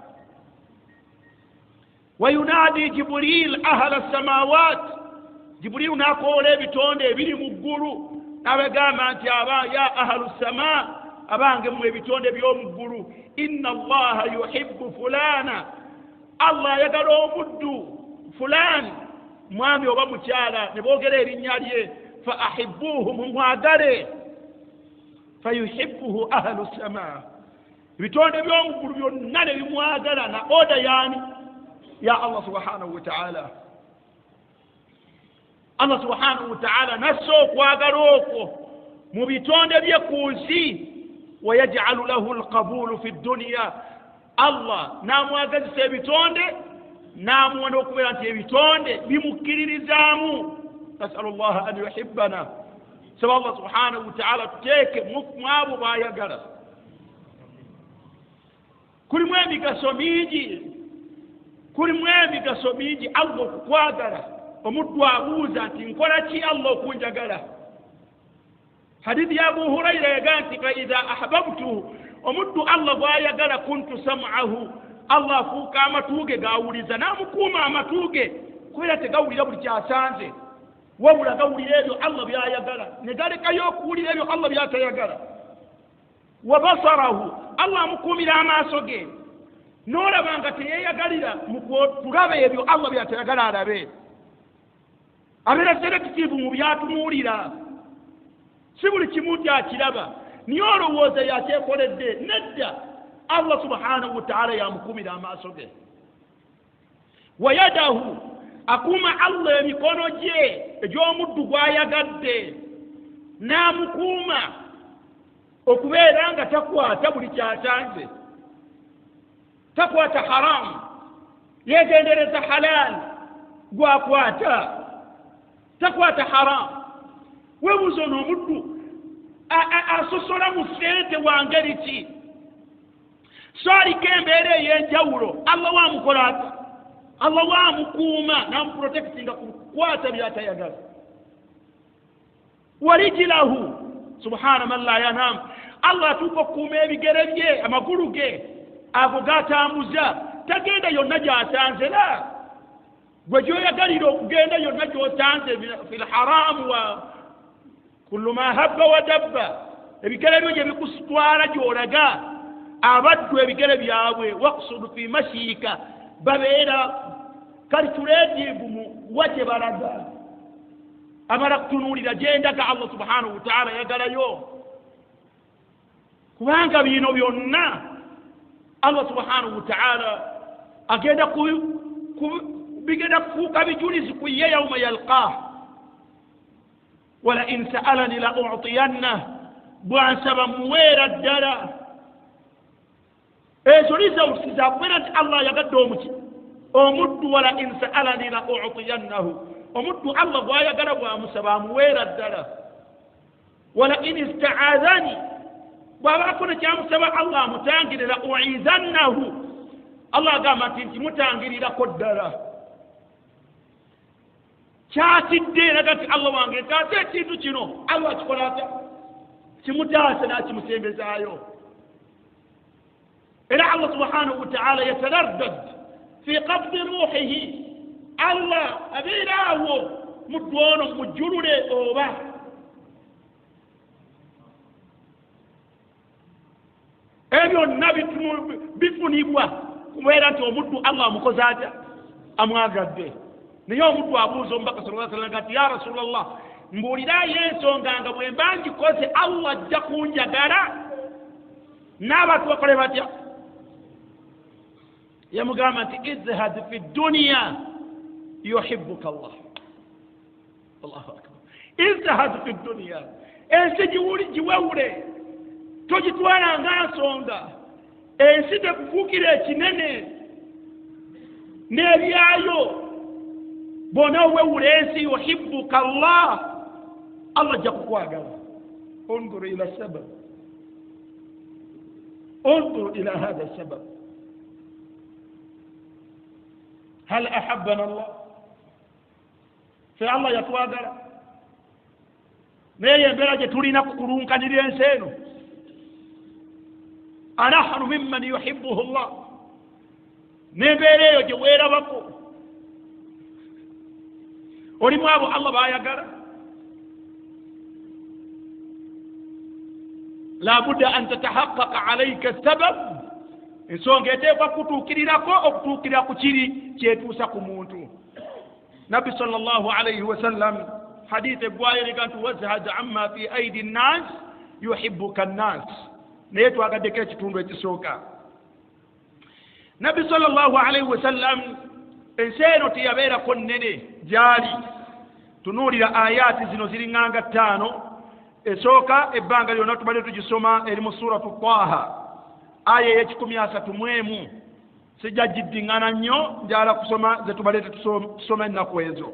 Wa yunadi Jibriil ahla samawat, Jibriilu n'akoola ebitonde ebiri mu ggulu n'abagamba nti aba ya ahlu sama, abange mmwe ebitonde by'omu ggulu, inna Allaha yuhibbu fulana, Allah ayagala omuddu fulani, mwami oba mukyala, ne boogera erinnya lye, fa ahibbuhu, mumwagale. Fa yuhibbuhu ahlu sama, ebitonde by'omu ggulu byonna ne bimwagala na oda yaani ya Allah subhanahu wa ta'ala. Allah subhanahu wa ta'ala nassa okwagala okwo mu bitonde bye ku nsi. Wayaj'alu lahu alqabulu fi dduniya, Allah n'amwagazisa ebitonde n'amuwa n'okubeera nti ebitonde bimukkiririzaamu. Nasalu llaha an yuhibbana, saba Allah subhanahu wa ta'ala tuteeke mu abo b'ayagala. Kulimu emigaso mingi, kulimu emigaso mingi Allah okukwagala. Omuddu abuuza nti nkola ki Allah okunjagala? Hadithi ya Abu Hurayra yagaa nti faidha ahbabtuhu, omuddu Allah gwayagala, kuntu sam'ahu, Allah afuuka amatu ge gawuliza, n'amukuuma amatu ge kubeera tegawulira buli kyasanze, wabula gawulira ebyo Allah byayagala, ne galekayo okuwulira ebyo Allah byatayagala. Wa basarahu, Allah amukuumira amaaso ge, n'olaba nga teyeeyagalira mu kulaba ebyo Allah byatayagala alabe, abeera selective mu byatunuulira, si buli kimu nti akiraba niye olowooza yakyekoledde. Nedda, Allah subhanahu wataala yamukuumira amaaso ge. Wa yadahu, akuuma Allah emikono gye egy'omuddu gw'ayagadde, n'amukuuma okubeera nga takwata buli kyasanze, takwata haramu, yeegendereza halal gwakwata, takwata haramu. Weebuuza ono omuddu asosola mu ssente wa ngeri ki? So aliko embeera ey'enjawulo, Allah waamukola ata? Allah waamukuuma n'amuprotectinga ku kukwata byatayagala. Walijilahu, subhana man la yanam, Allah atuuka okukuuma ebigere bye, amagulu ge ago gatambuza, tagenda yonna gy'asanze. La gwe gy'oyagalira okugenda yonna gy'osanze, fi lharamu wa kullu ma habba wa dabba, ebigere byo gye bikusitwala gy'olaga. Abaddu ebigere byabwe waksudu fi mashiika, babeera calculative mu wa gye balaga, amala kutunuulira gyendaga Allah subhanahu wataala yagalayo, kubanga bino byonna Allah subhanahu wataala agenda bigenda kufuuka bijulizi ku ye yauma yalqah. Wala in saalani la utiyanna, bwansaba muweera ddala. Ezo results zakubeera nti Allah ayagadde omuki omuddu. Wala in saalani la utiyannahu, omuddu Allah gwayagala bwamusaba amuweera ddala. Wala in istaadhani, bw'abaako nekyamusaba Allah amutangire, la uizannahu, Allah agamba nti ntimutangirirako ddala. Kyatidde eraga nti Allah wange ntaase ekintu kino, Allah akikola atya? Kimutaase n'akimusembezaayo. Era Allah subhanahu wataala yataraddad fi qabdi ruhihi, Allah abeera awo muddu ono mujjulule oba ebyo byonna bifunibwa kubeera nti omuddu Allah amukoze atya? Amwagadde. Naye omuddu abuuza omubaka sallallahu alaihi wasallam nti ya Rasulallah, mbuulirayo ensonga nga bwe mba ngikoze Allah ajja kunjagala n'abantu bakole batya? Yamugamba nti izhad fi dunya yuhibbuka Allah. Allahu akbar. Izhad fi dunya, ensi giwewule, togitwala nga nsonga, ensi tekufuukira ekinene n'ebyayo, bw'ona wewula ensi yuhibbuka Allah, Allah ajja kukwagala. Unzur ila sabab, unzur ila hadha sabab. Hal ahabbana Allah? Fe Allah yatwagala, naye embeera gye tulina kukulunkanira ensi eno. Anahnu mimman yuhibbuhu Allah, n'embeera eyo gye weerabako olimu abo Allah baayagala. Labudda an tatahaqaqa alaika sabab, ensonga eteekwa kutuukirirako okutuukirira ku kiri kyetuusa ku muntu. Nabbi sallallahu alaihi wasallam hadithi eggwayo nega nti wazhad amma fi aidi nnas yuhibbuka nnas, naye twagaddeko ekitundu ekisooka. Nabbi sallallahu alaihi wasallam ensi eno teyabeerako nnene gyali. Tunuulira ayaati zino ziriŋŋanga 5. Esooka ebbanga lyonna tubadde tugisoma eri mu suratu Taha, aya ey'e131. Sijja giddiŋŋana nnyo, njala kusoma ze tubadde tusoma ennaku ezo.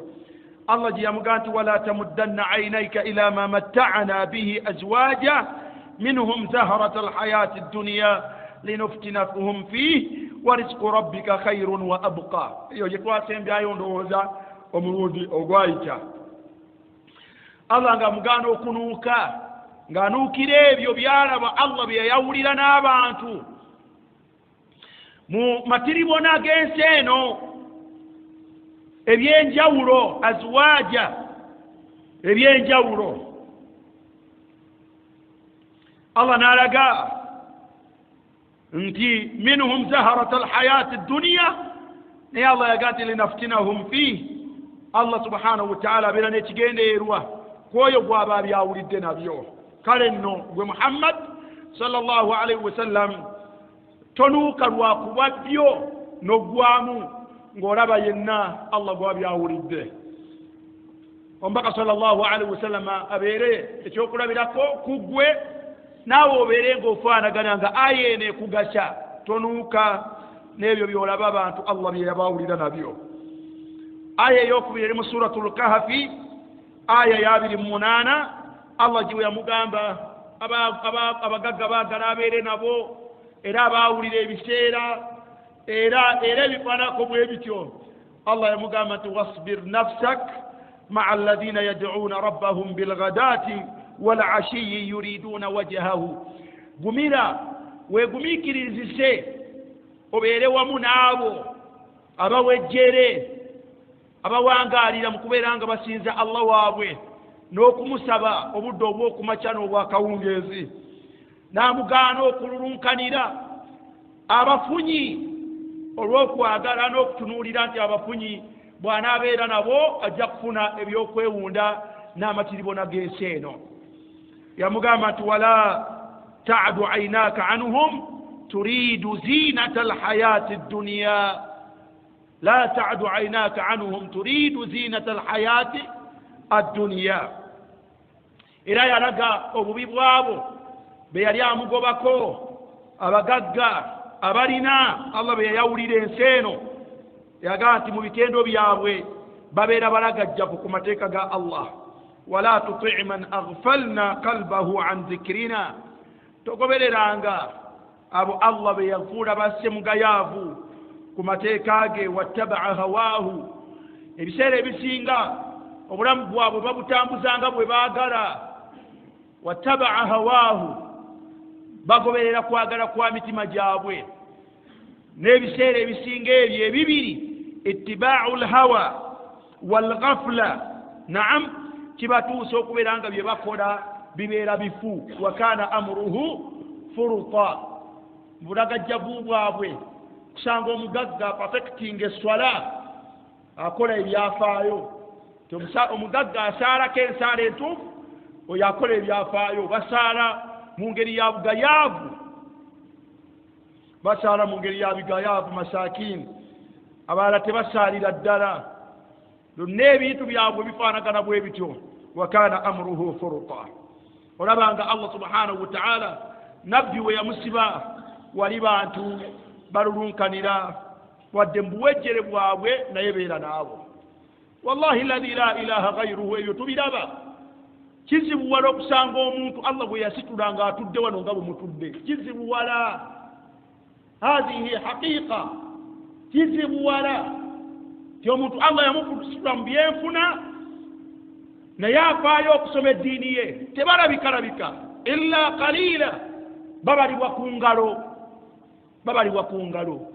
Allah gye yamugamba nti wala tamuddanna aynaika ila ma matta'ana bihi azwaja minhum zaharata alhayati ddunya linuftinahum fihi wa rizqu rabbika khairun wa abqa. Eyo gye twasembyayo ndowooza omulundi ogwayita. Allah nga mugaana okunuuka Ng'anuukira ebyo byalaba Allah bye yayawulira n'abantu mu matiribona g'ensi eno ebyenjawulo, azwaja ebyenjawulo. Allah n'alaga nti minhum zaharata alhayati dduniya, naye Allah yaga nti linaftinahum fih. Allah subhanahu wataala abeera n'ekigendererwa ku oyo gw'aba abyawulidde nabyo. Kale nno gwe Muhammad sallallahu alaihi wasallam, tonuuka lwakuba byo n'oggwamu ng'olaba yenna Allah gwabyawulidde. Omubaka sallallahu alaihi wasallama abeere ekyokulabirako ku ggwe, naawe obeere ng'ofaanagana nga aya eno ekugasa. Tonuuka n'ebyo by'olaba abantu Allah bye yabawulira nabyo. Aya eyokubiri eri mu Suratu Lkahafi, aya ya 28. Allah giwe yamugamba abagagga baagala abeere nabo, era abaawulira ebiseera era ebifaanako bwe bityo. Allah yamugamba nti wasbir nafsak maa alladhina yad'uuna rabbahum bilghadati walashiyi yuriduna wajhahu. Gumira, weegumiikirizise, obeere wamu n'abo abawejjere abawangaalira mu kubeera nga basinza Allah waabwe n'okumusaba obudde obw'okumakya n'obwakawungeezi. N'amugaana okululunkanira abafunyi olw'okwagala n'okutunuulira nti abafunyi bw'anaabeera nabo ajja kufuna ebyokwewunda n'amatiribona g'ensi eno. Yamugamba nti wala ta'du aynaka anhum turidu zinata alhayati dduniya, la ta'du aynaka anhum turidu zinata alhayati adduniya. Era yalaga obubi bwabo be yali amugobako, abagagga abalina Allah be yayawulira ensi eno. Yagaa nti mu bitendo byabwe babeera balagajjavu ku mateeka ga Allah. Wala tuti man aghfalna qalbahu an dhikrina, togobereranga abo Allah be yafuula bassemugayaavu ku mateeka ge. Wattabaa hawaahu, ebiseera ebisinga obulamu bwabwe babutambuzanga bwe baagala. Wattabaa hawaahu, bagoberera kwagala kwa mitima gyabwe. N'ebiseera ebisinga ebyo ebibiri, ittibaau lhawa walghafla, naam, kibatuusa okubeera nga bye bakola bibeera bifu. Wa kana amuruhu furuta, mu bulagajjavu bwabwe kusanga omugagga perfecting esswala akola ebyafaayo. Omugagga asaalako ensaala entuufu, oyo akola ebyafaayo. Basaala mu ngeri ya bugayaavu, basaala mu ngeri ya bigayaavu, masakini. Abalala tebasaalira ddala, byonna ebintu byabwe bifaanagana bwe bityo. Wa kana amuruhu furuta. Olabanga Allah subhanahu wataala nabbi we yamusiba wali bantu balulunkanira wadde mubuwejjere bwabwe, naye beera naabo. Wallahi alladhi la ilaha ghayruhu, ebyo tubiraba. Kizibuwala okusanga omuntu Allah bwe yasitula nga atudde wano nga bwe mutudde, kizibuwala. Hadhihi haqiqa, kizibuwala ti omuntu Allah yamusitula mu byenfuna naye afaayo okusoma eddiini ye. Tebalabikalabika illa qalila, babalibwa ku ngalo, babalibwa ku ngalo.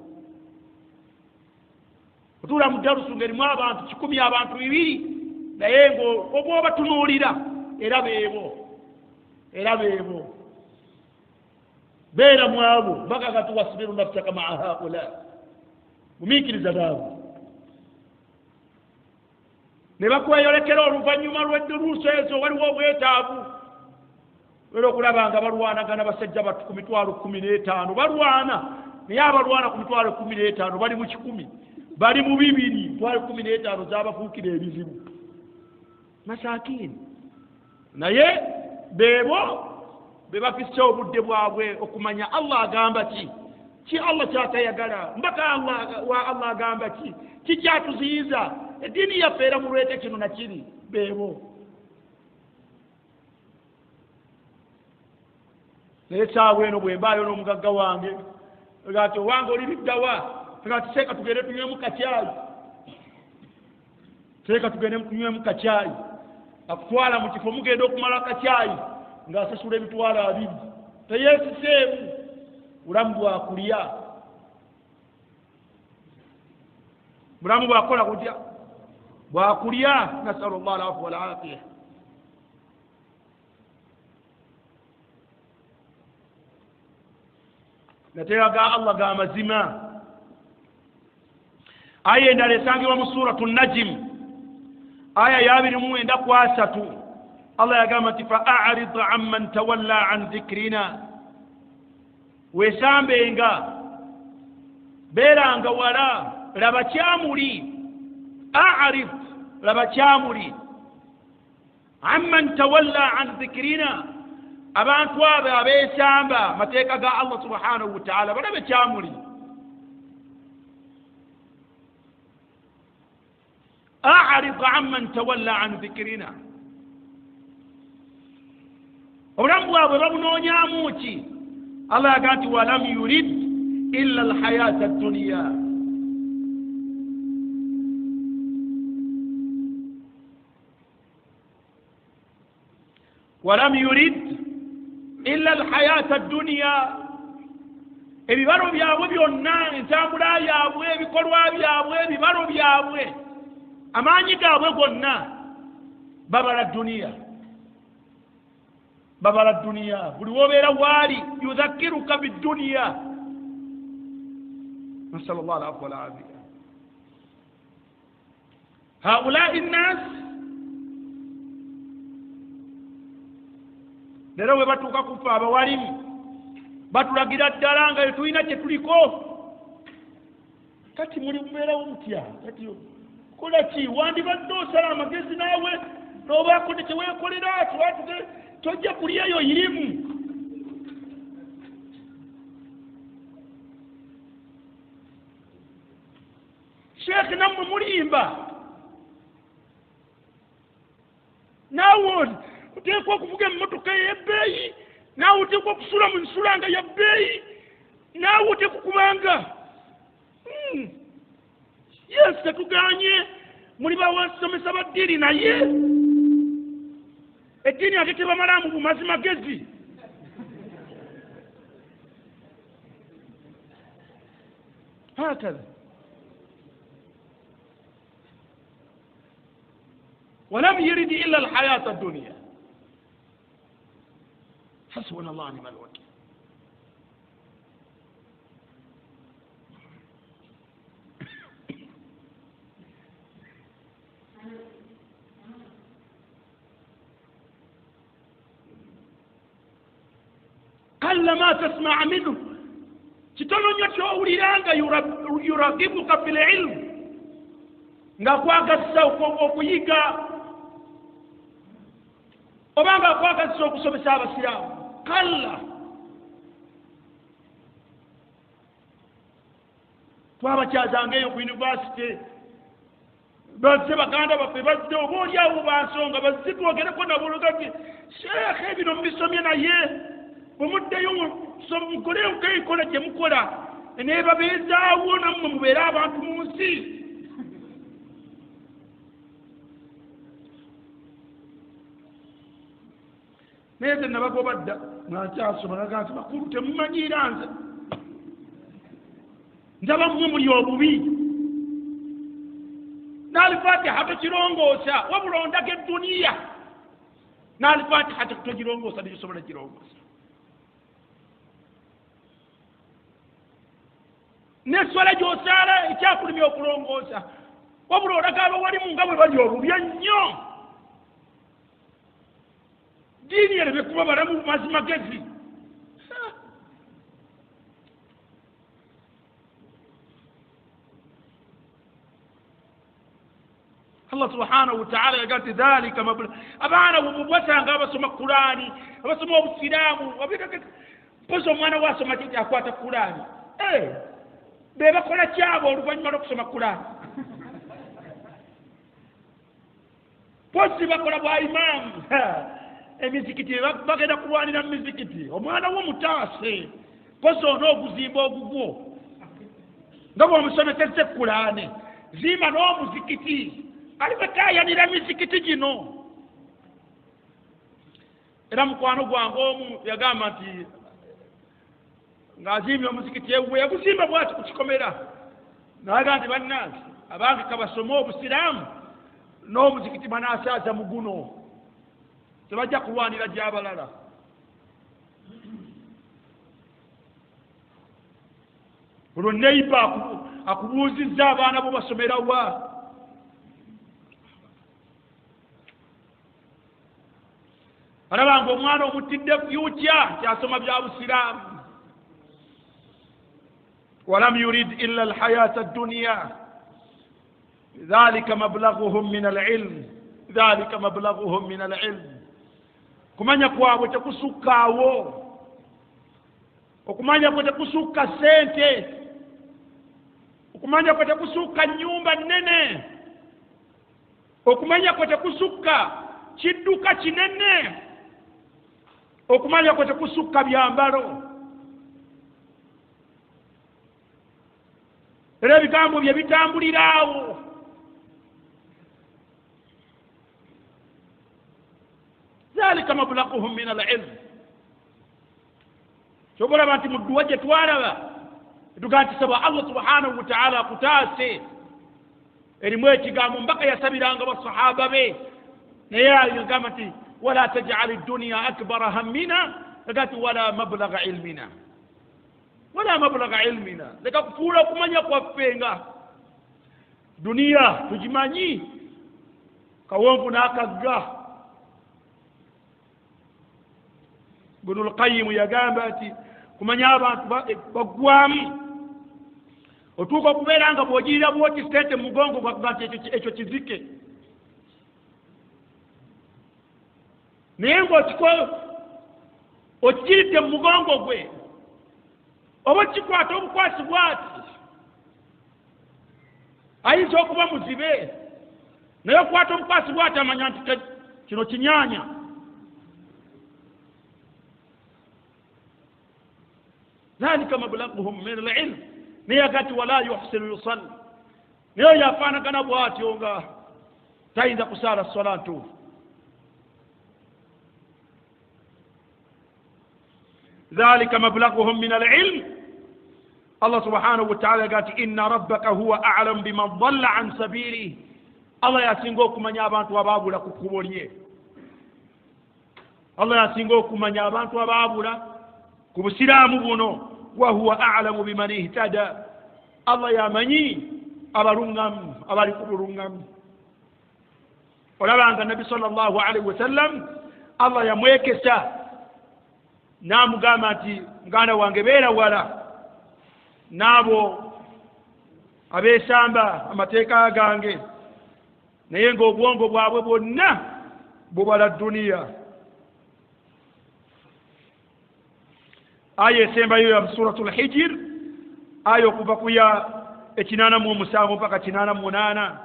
Otuula mu darusu ng'erimu abantu 100, abantu 200, naye ng'oba obatunuulira era beebo, era beebo. Beera mu abo bagaga ti wasbiru nafsaka maa haula, gumiikiriza naabo. Ne bakweyolekera oluvannyuma lw'edduruuso ezo waliwo obwetaavu era okulaba nga balwanagana basajja batu ku mitwalo 15 balwana, naye abalwana ku mitwalo 15 bali mu 100, bali mu 2, mitwalo 15 zabafuukira ebizibu, masakini. Naye beebo be bafisse obudde bwabwe okumanya Allah agamba ki, ki Allah kyatayagala, mbaka wa Allah agamba ki, ki kyatuziyiza, eddiini yaffe era mulwete kino nakiri. Beebo. Naye saawa eno bwe mbaayo n'omugagga wange ati owange oli luddawa, ati seeka tugende tunywemu kacyayi, seeka tugende tunywemu kacyayi. Akutwala mu kifo mugenda okumala kacyayi, Ng'asasula 20,000 teyeesiseemu bulamu bwakulya bulamu bwakola kutya bwakulya nasalu llah alafu walafiya Mateeka ga Allah ga mazima. Aya endala esangibwa mu Suratu Najimu, aya ya 93. Allah yagamba nti fa arid amman tawalla an dhikrina, weesambenga beeranga wala laba kyamuli arid laba kyamuli amman tawalla an dhikrina, abantu abo abeesamba mateeka ga Allah subhanahu wa ta'ala balabe kyamuli. A'rid amman tawalla an dhikrina, obulamu bwabwe babunoonyaamu ki? Allah yaga nti walam yurid illa alhayata adduniya. Walam yurid illa alhayata adduniya, ebibalo byabwe byonna, entambula yaabwe, ebikolwa byabwe, ebibalo byabwe, amaanyi gaabwe gonna babala duniya, babala duniya. Buli wobeera waali yudhakiruka biduniya. Nasal llah alafu walafiya. Haulai nnas leero bwe batuuka kufa abawalimu batulagira ddala nga tetulina kye tuliko. Kati muli mubeerawo mutya? Kati kola ki? Wandibadde osala amagezi naawe n'obaako ne kyeweekolera, tojja kulyayo irimu. Sheekh nammwe mulimba, naawe oteekwa okuvuga emmotoka ey'ebbeeyi, naawe oteekwa okusula mu nsula nga ya bbeeyi, naawe oteekwa okubanga yes tetuganye muli bawasomesa ba ddiini, naye eddiini ate tebamalaamu bumazi magezi. Hakadha walam yurid illa alhayata adduniya. Hasbuna llah nima alwakil. Qalla ma tasmaa minhu, kitono nnyo ky'owuliranga yuragibuka fil ilmu, nga kwagazisa okuyiga oba nga kwagazisa okusomesa abasiraamu. Kalla twabakyazanga eyo ku yunivasite, bazze baganda baffe bazze oba oliawo bansonga bazze twogereko nabo nti sheekhe bino mubisomye, naye bwemuddeyo mukoleeko enkola gye mukola neebabeezaawo nammwe mubeere abantu mu nsi. Naye nze nabagoba dda nga nkyasoma, naga nti bakulu temumanyiira nze, ndaba mmwe muli obubi. N'alifatiha tokirongoosa, wabula ondaga edduniya. N'alifatiha togirongoosa, tegisobola girongoosa. N'esswala gy'osaala ekyakulumya okulongoosa, wabula olaga abawalimu nga bwe bali obubi ennyo. Ddiini ereme kuba balamu bumazi magezi. Allah subhanahu wa ta'ala yaga nti dhalika mabla. Abaana bwebasanga abasoma Kulaani, abasoma obusiraamu, mpozi omwana we asoma kiki akwata Kulaani, be bakola kyabo oluvannyuma lw'okusoma Kulaani. Mpozi bakola bwa imaamu emizikiti, bagenda kulwanira mu mizikiti. Omwana wo mutaase, mpozi onooguzimba ogugwo nga bw'omusomesezza Kulaani, zimba n'omuzikiti. Ali bataayanira mizikiti gino. Era mukwano gwange omu yagamba nti ng'azimbye omuzikiti ewuwe, yaguzimba bwati ku kikomera, naga nti bannange abange kabasome obusiraamu n'omuzikiti banaasaaza mu guno, tebajja kulwanira gy'abalala. Olwo neiba akubuuzizza abaana bo basomera wa? Alaba nga omwana omutidde fyuca kyasoma bya busiraamu. Walam yurid illa alhayata adduniya dhalika mablaghuhum min alilm, dhalika mablaghuhum min alilm. Kumanya kwabwe tekusukkaawo, okumanya kwe tekusukka ssente, okumanya kwe tekusukka nnyumba nnene, okumanya kwe tekusukka kidduka kinene, okumanya kwe tekusukka byambalo. Era ebigambo bye bitambuliraawo. Dhalika mablaghuhum min alilm. Kyobalaba nti mu dduwa gye twalaba tugaa nti saba Allah subhanahu wataala akutaase, erimu ekigambo mbaka yasabiranga basahaba be, naye yagamba nti wala tajal dduniya akbara hammina, aga nti wala mablagha ilmina, wala mablagha ilmina. Leka kufuula okumanya kwaffe nga duniya tugimanyi kawonvu n'akagga. Ibnul Qayyim yagamba nti kumanya abantu baggwamu, otuuka okubeera nga bw'ogirira bwoti sente mu mugongo gwakuga nti ekyo kizike, naye ng'okikiridde mu mugongo gwe oba okikwata obukwasi bwati, ayinza okuba muzibe, naye okwata obukwasi bwati amanya nti kino kinyaanya. Dhalika mablaghuhum min alilm. Naye agati wala yuhsinu yusalli, naye oyo afaanagana bw'atyo nga tayinza kusaala swala ntuufu. Dhalika mablaghuhum min alilm. Allah subhanahu wataala yaga nti inna rabbaka huwa a'lamu biman dalla an sabilihi. Allah yasinga okumanya abantu abaabula ku kkubo lye. Allah yasinga okumanya abantu abaabula ku busiraamu buno. Wa huwa a'lamu biman ihtada. Allah yamanyi abalungamu abali ku bulungamu. Olabanga Nabbi sallallahu alaihi wasallam Allah yamwekesa n'amugamba nti muganda wange beera wala n'abo abeesamba amateeka gange, naye ng'obwongo bwabwe bwonna bubala duniya. Aya esembayo ya Suratul Hijr, aya okuva ku ya 87 mpaka 88.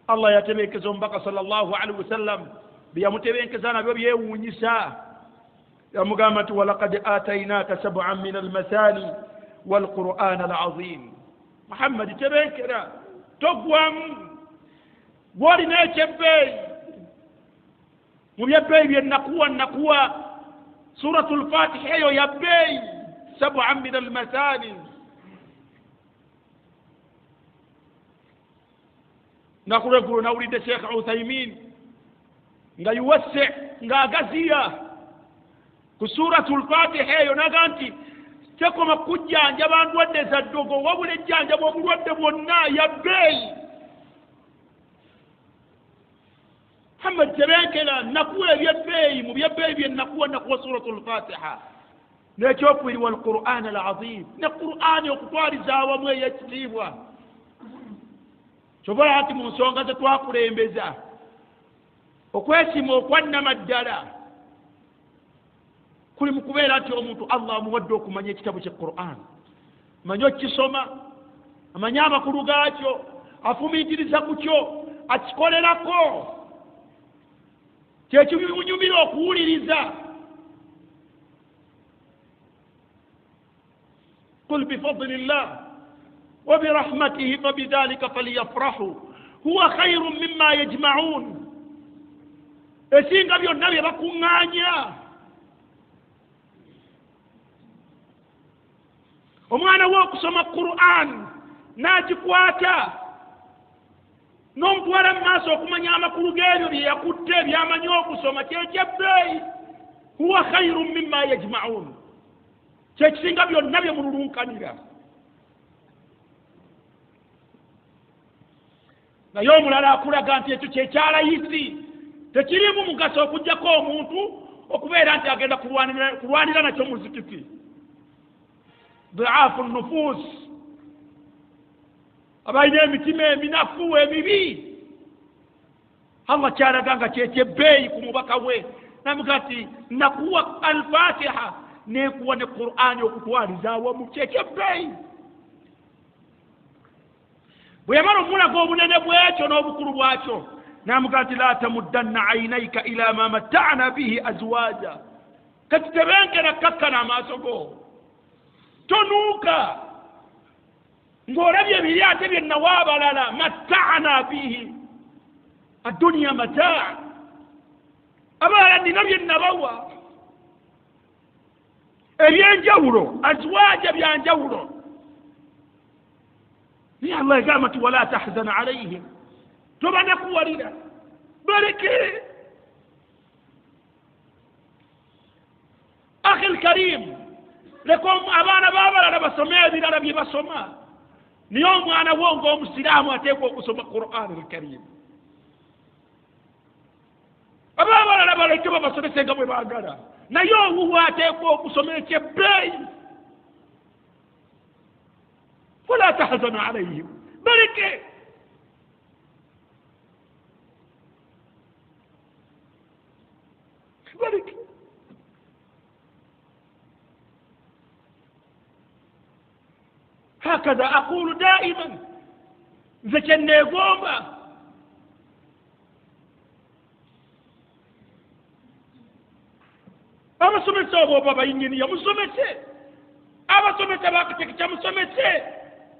Allah yatebeekeza omubaka sallallahu alaihi wasallam byeyamutebenkeza nabyo byewuunyisa. Yamugamba nti walaqad atainaka sab'an min almathani walquran alazim. Muhammad tebenkera, togwamu, gwolina ekyebbeeyi mu byebbeeyi bye nakuwa nakuwa Suratul Fatiha eyo ya bbeeyi, sab'an min almathani. Nakulweggulo nawulidde Sheikh Uthaymin nga yuwassi ng'agaziya ku Suratul Fatiha eyo, naga nti tekoma kujjanjaba ndwadde za ddogo, wabula ejjanjaba obulwadde bwonna, ya bbeeyi. Muhammad tebenkera, nakuwa ebyebbeeyi mu byebbeeyi bye nakuwa nakuwa Suratul Fatiha. N'ekyokubiri walquran alazim, ne Qur'ani okutwaliza awamu ey'ekitiibwa. Kyobola nti mu nsonga ze twakulembeza okwesiima okwannamaddala kuli mu kubeera nti omuntu Allah amuwadde okumanya ekitabo kye Qur'an, amanye okukisoma, amanye amakulu gaakyo, afumiitiriza ku kyo, akikolerako, kyekimunyumira okuwuliriza. Qul bifadlillah wa birahmatihi fabidhalika falyafrahu huwa khairun mimma yajma'un. Esinga byonna bye bakuŋŋaanya. Omwana we okusoma Quran n'agikwata n'omutwala mu maaso okumanya amakulu g'ebyo bye yakutte byamanyi okusoma, kyekyebbeeyi. Huwa khairun mimma yajmaun, kyekisinga byonna bye mululunkanira. Naye omulala akulaga nti ekyo kyekyalayisi, tekirimu mugaso okugjako omuntu okubeera nti agenda kulwanira nakyo muzikiti. Dhiafu nufus, abalina emitima eminafu emibi. Allah kyalaga nga kyekyebbeeyi ku mubaka we, namuga nti nakuwa Alfatiha nekuwa ne Qur'ani okutwaliza awamu, kyekyebbeeyi. Bwe yamala omulaga obunene bwekyo n'obukulu bwakyo, namuga nti la tamuddanna ainaika ila ma matta'na bihi azwaja, kati tebenkera kakkana amaaso go, tonuuka ng'olabye biri ate bye nawa abalala. Matta'na bihi adduniya mataa, abalala nina bye nabawa ebyenjawulo, azwaja byanjawulo. Naye Allah egamba nti wala tahzan alaihim, tobanakuwalira, baleke. Akhi lkarim, leka abaana b'abalala basome ebirala bye basoma, naye omwana wo ng'omusiraamu ateekwa okusoma Quran lkarim. Ab'abalala baleke babasomese nga bwe baagala, naye owuwe ateekwa okusoma ekyebbeeyi. Wala tahzan alaihim, baleke. Baleke. Hakaza aqulu daiman, nze kyenneegomba abasomesa obo oba bayinginiya musomese, abasomesa bakitekekya musomese,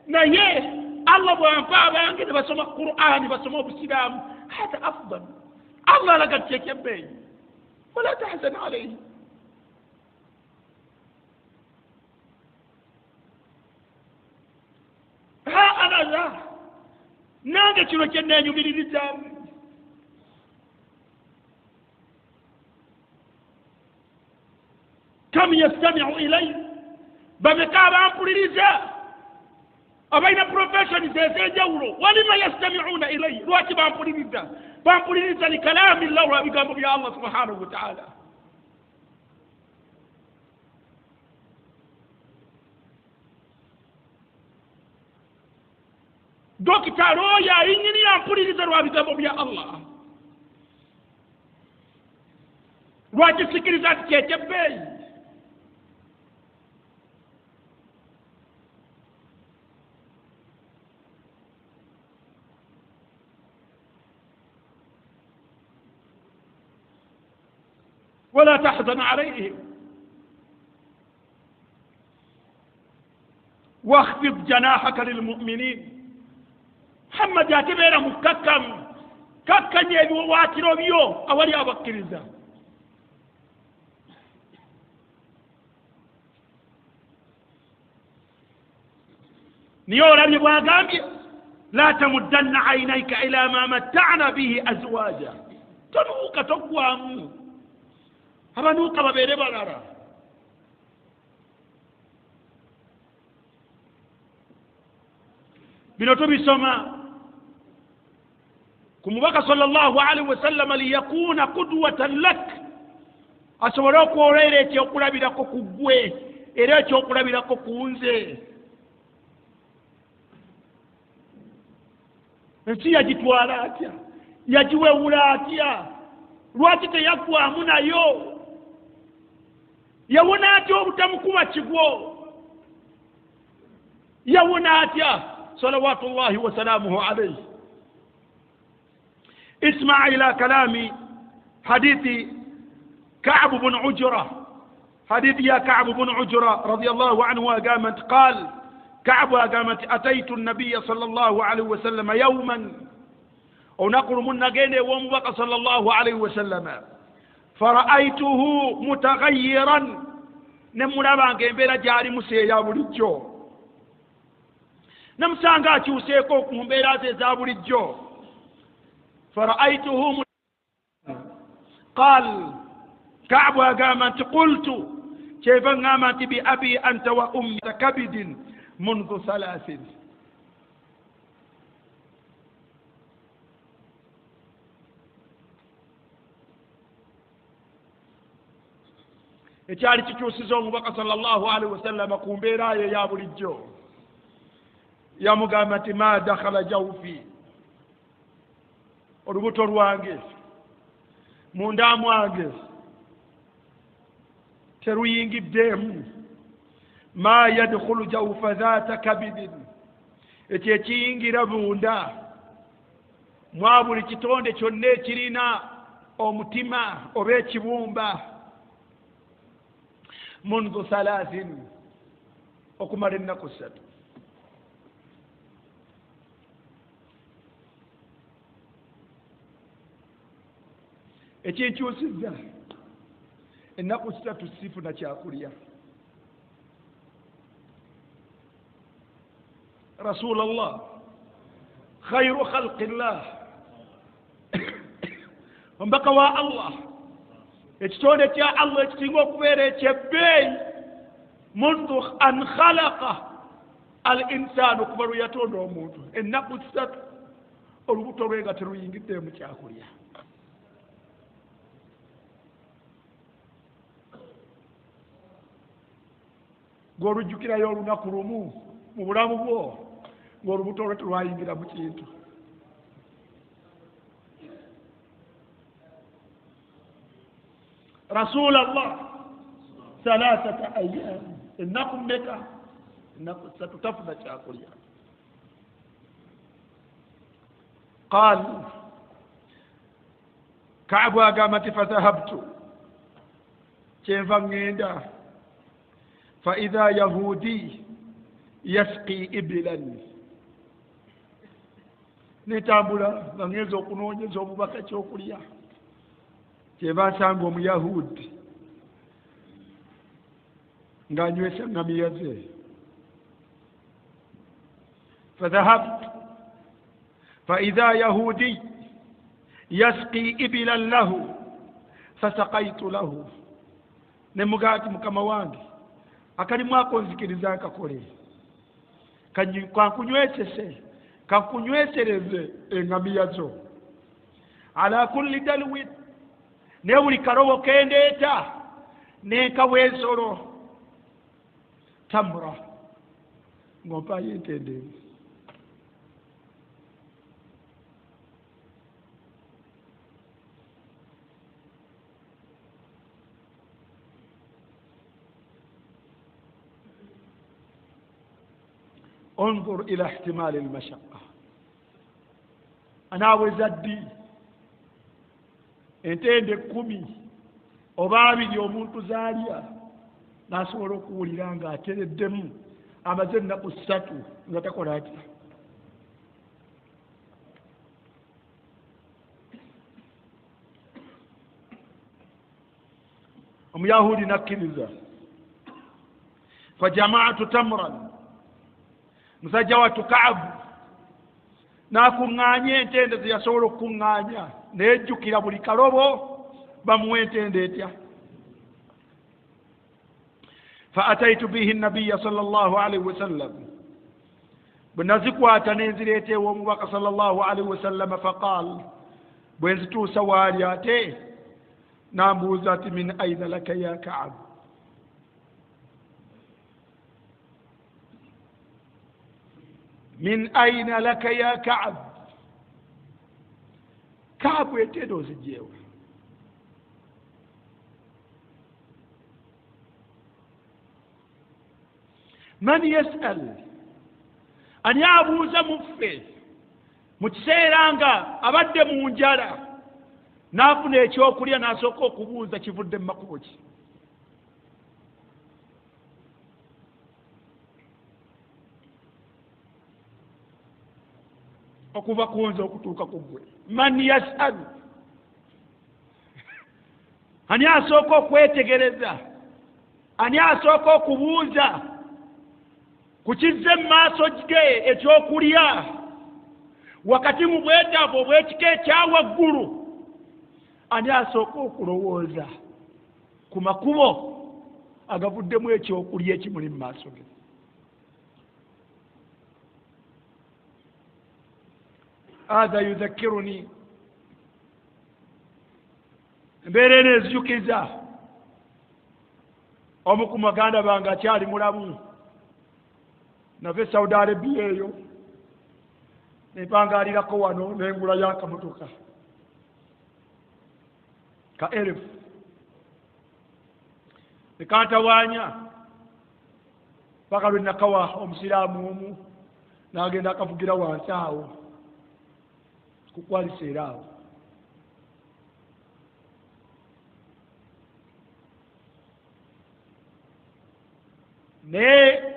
naye Allah bwampa abange ne basoma Qur'ani, basoma obusiraamu, hatha afdal. Allah alaga nti kyekyebbeeyi, wala tahzan alaihi. Ha ana za nange kino kyennenyumiririzaamu. Kam yastamiu ilai, bameka abampuliriza abalina professions ez'enjawulo. Walima yastamiuna ilai, lwaki bampuliriza? Bampuliriza likalami llah, lwa bigambo bya Allah subhanahu wataala. Dokita looya ayinginiya mpuliriza lwa bigambo bya Allah, lwaki sikiriza nti kyekyebbeeyi? Wala tahzan alaihim wakhfid janahaka lilmuminin. Muhammadi ate beera mukkakkamu, kakkanya ebiwawaatiro byo awali abakkiriza. Niye olabye bwagambye la tamuddanna ainaika ila ma matta'na bihi azwaja, tonuuka toggwamu, abanuuka babeere balala. Bino tubisoma ku mubaka sallallahu alaihi wasallama liyakuna qudwatan lak, asobole okwolera ekyokulabirako ku ggwe era ekyokulabirako ku nze. Ensi yagitwala atya? Yagiwewula atya? Lwaki teyaggwamu nayo? Yawona atya obutamukuba kigwo? Yawona atya? Salawatullahi wasalamuhu alaihi. Isma ila kalami hadithi Ka'b bun Ujra, hadithi ya Ka'b bun Ujra radiyallahu anhu agamat qal Ka'b agamat ataitu an-nabiy sallallahu alayhi wasallam yawman, onakulu munagende womubaka sallallahu alayhi wasallam, fara'aituhu mutaghayyiran, nemulaba nga embeera gyali musi eya bulijjo. Namusanga akyuseeko ku mbeera ze eza bulijjo. Faraaituhu qal, Kaabu agamba nti qultu, kyeva ŋŋamba nti bi abi anta wa ummi kabidin mundu thalathin. Ekyali kikyusiza omubaka sallallahu alaihi wasallama ku mbeera ye eya bulijjo, yamugamba nti ma dakhala jawfi, olubuto lwange munda mwange teruyingiddeemu, ma yadkhulu jawfa dhata kabidin, ekyo ekiyingira munda mwa buli kitonde kyonna ekirina omutima oba ekibumba, mundu thalathin, okumala ennaku ssatu. Ekinkyusizza ennaku ssatu sifuna kyakulya. Rasulallah khairu khalqillah, omubaka wa Allah, ekitonde kya Allah ekisinga okubeera ekyebbeeyi, mundu an khalaqa al insaanu, okuva lwe yatonda omuntu, ennaku ssatu olubuto lwe nga teruyingiddeemu kyakulya. Gw'olujjukirayo olunaku lumu mu bulamu bwo ng'olubuto lwe terwayingira mu kintu. Rasulallah thalathata ayyam, ennaku mmeka? Ennaku ssatu tafuna kyakulya. Qal, Kaabu agamba nti fadhahabtu, kyenva ŋŋenda, faidha yahudi yasqi ibilan, netambula nga ŋŋenza okunoonyeza omubaka kyokulya, kyenva nsanga omuyahudi ng'anywesa ŋŋamiya ze. Fadhahabtu faidha yahudi yasqi ibilan lahu fasaqaitu lahu, ne mugamba nti mukama wange akalimu ako nzikiriza nkakole, kankunywesese, kankunywesereze eŋŋamiya zo, ala kulli dalwin, naye buli kalobo kendeeta nenkawa ensolo, tamura, ng'ompaayo entende emu. Unzur ila ihtimali almashaqqa, anaaweza ddi entende 10 oba 20 omuntu zaalya n'asobola okuwulira ng'atereddemu amaze ennaku ssatu nga takola atya? Omuyahudi n'akkiriza. Fajamaatu tamran, musajja wattu Kaabu n'akuŋŋaanya entende ze yasobola okukuŋŋaanya, neyejjukira buli kalobo bamuwa entende etya. Fa ataitu bihi nabiya sallallahu alaihi wasallam, bwe nazikwata nenzireeta ew'omubaka sallallahu alaihi wasallam, faqaal, bwe nzituusa waali ate nambuuza ati min aina laka ya Kaabu, min aina laka ya Kaabu, Kaabu entende ozigyewa? Man yasal, ani abuuza muffe mu kiseera nga abadde mu njala n'afuna ekyokulya n'asooka okubuuza kivudde mu makubo ki? Okuva ku nze okutuuka ku ggwe. Man yasal, ani asooka okwetegereza, ani asooka okubuuza Kukizze mu maaso ge ekyokulya wakati mu bwetaavu obw'ekika ekyawaggulu, ani asooka okulowooza ku makubo agavuddemu ekyokulya ekimuli mu maaso ge? Hatha yudhakkiruni, embeera eno ezijukiza omu ku maganda bange akyali mulamu, nava e Saudi Arabia eyo nempangalirako wano nengulayo akamotoka ka elfu nekantawaanya paka lwe nakawa omusiraamu omu n'agenda akavugira wansi awo kukwalisa era awo. Naye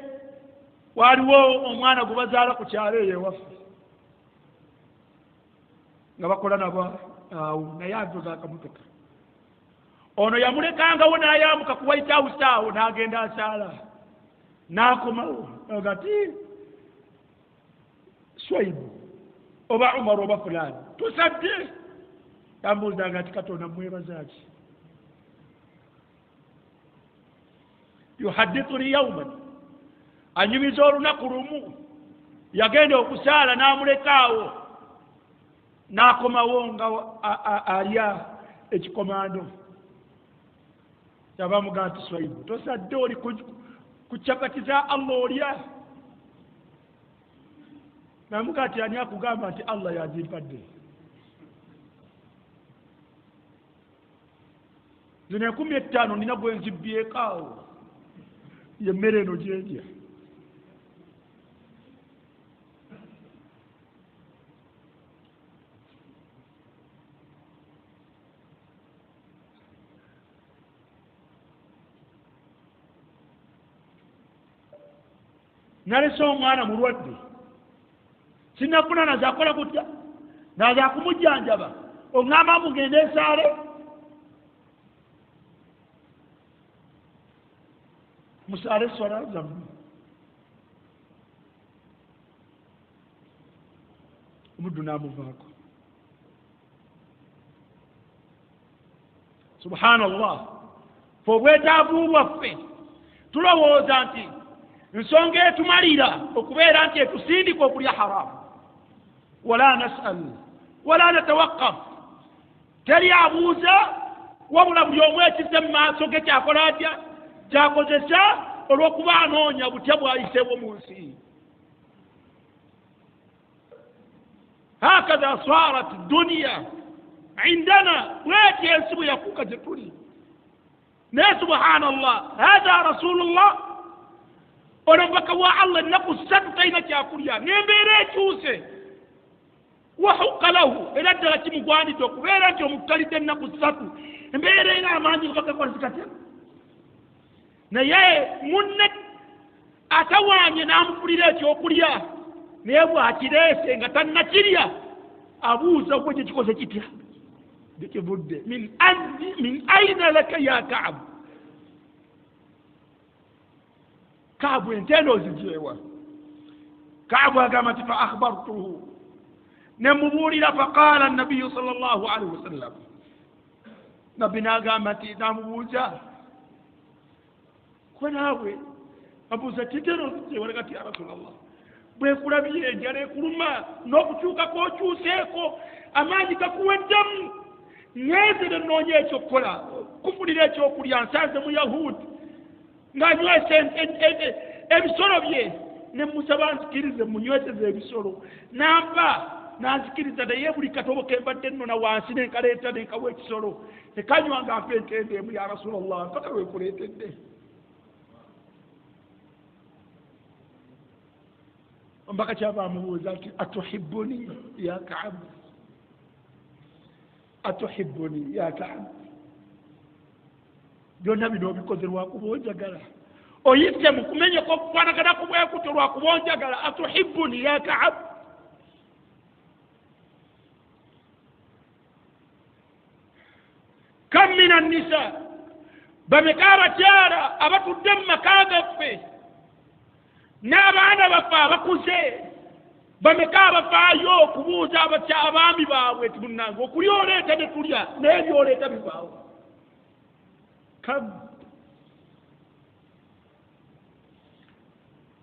waliwo omwana gwe bazaala ku kyalo eyo ewaffe nga bakola nabo awo, naye avuga akamotoka. Ono yamulekangawo n'ayambuka ku White House awo n'agenda asaala n'akomawo nga ti Swaibu oba Umar oba fulani tusadde. Yambuuzanga nti Katonda mwebaza ki? Yuhaddithuni yawman, anyumiza olunaku lumu yagenda okusaala n'amulekaawo n'akomawo nga alya ekikomando. Yaba mugamba nti Swaibu tosadde, oli ku capati za Allah olya. Namuga nti ani akugamba nti Allah yazimpadde? Zino 15 nina gwe nzibbyeko awo, yemmere eno gyendya. Nalese omwana mulwadde, sinafuna nazakola kutya, naza kumujjanjaba, oŋŋamba mugende nsaale? Musaale swala zammwe. Omuddu n'amuvaako. Subhanallah, fe obwetaavu bwaffe tulowooza nti nsonga etumalira okubeera nti etusindika okulya haramu. Wala nasal wala natawakaf, teri abuuza wabula buli omu ekizze mu maaso ge kyakola atya, kyakozesa olw'okuba anoonya butya bwayiseewo mu nsi. Hakadha sarat duniya indana, bwetyo ensi bwe yafuuka gye tuli. Naye subhanallah, hatha rasulullah, ono mubaka wa Allah ennaku 3 talina kyakulya n'embeera ekyuse. Wahuka lahu, era ddala kimugwanidde okubeera nti omuntu talidde ennaku 3, embeera era amaanyi gagakozekatya. Naye munne atawaanye n'amufulira ekyokulya, naye bw'akireese nga tannakirya abuuza gwe kye kikoze kitya, gekivudde. Min aina laka ya Kaabu? Kaabu entendo ozigyewa? Kaabu agamba nti fa akhbartuhu, ne mubuulira. Faqala nabiyu sallallahu alaihi wasallam, nabbi n'agamba nti namubuuza kuba naawe abuuza titero ozigyewa? Kati ya Rasulallah, bwekulabye enjala ekuluma n'okukyukako okyuseeko, amaanyi gakuweddemu, ŋŋenze ne nnoonya ekyokukola kufunira ekyokulya, nsanze mu Yahudi ng'anywesa ebisolo bye, ne musaba nzikirize munyweseze ebisolo, nampa nanzikiriza, naye buli katobo ke mbadde nnona wansi nenkaleeta nenkawa ekisolo tekanywa nga mpa entende emu. Ya Rasulallah, mpaka lwekuleetedde. Omubaka kyava amubuuza nti atuhibbuni ya Kaabu, atuhibbuni ya Kaabu? Byonna bino obikoze lwakuba onjagala, oyise mu kumenyeka okufaanagana ku bwekutyo lwakuba onjagala. Atuhibbuni ya Kaabu? Kam min annisa, bameka abakyala abatudde mu maka gaffe N'abaana baffe abakuze bameka abafaayo okubuuza abaami baabwe ti munnange okulya oleeta ne tulya, naye byoleeta bivaawo. Kamu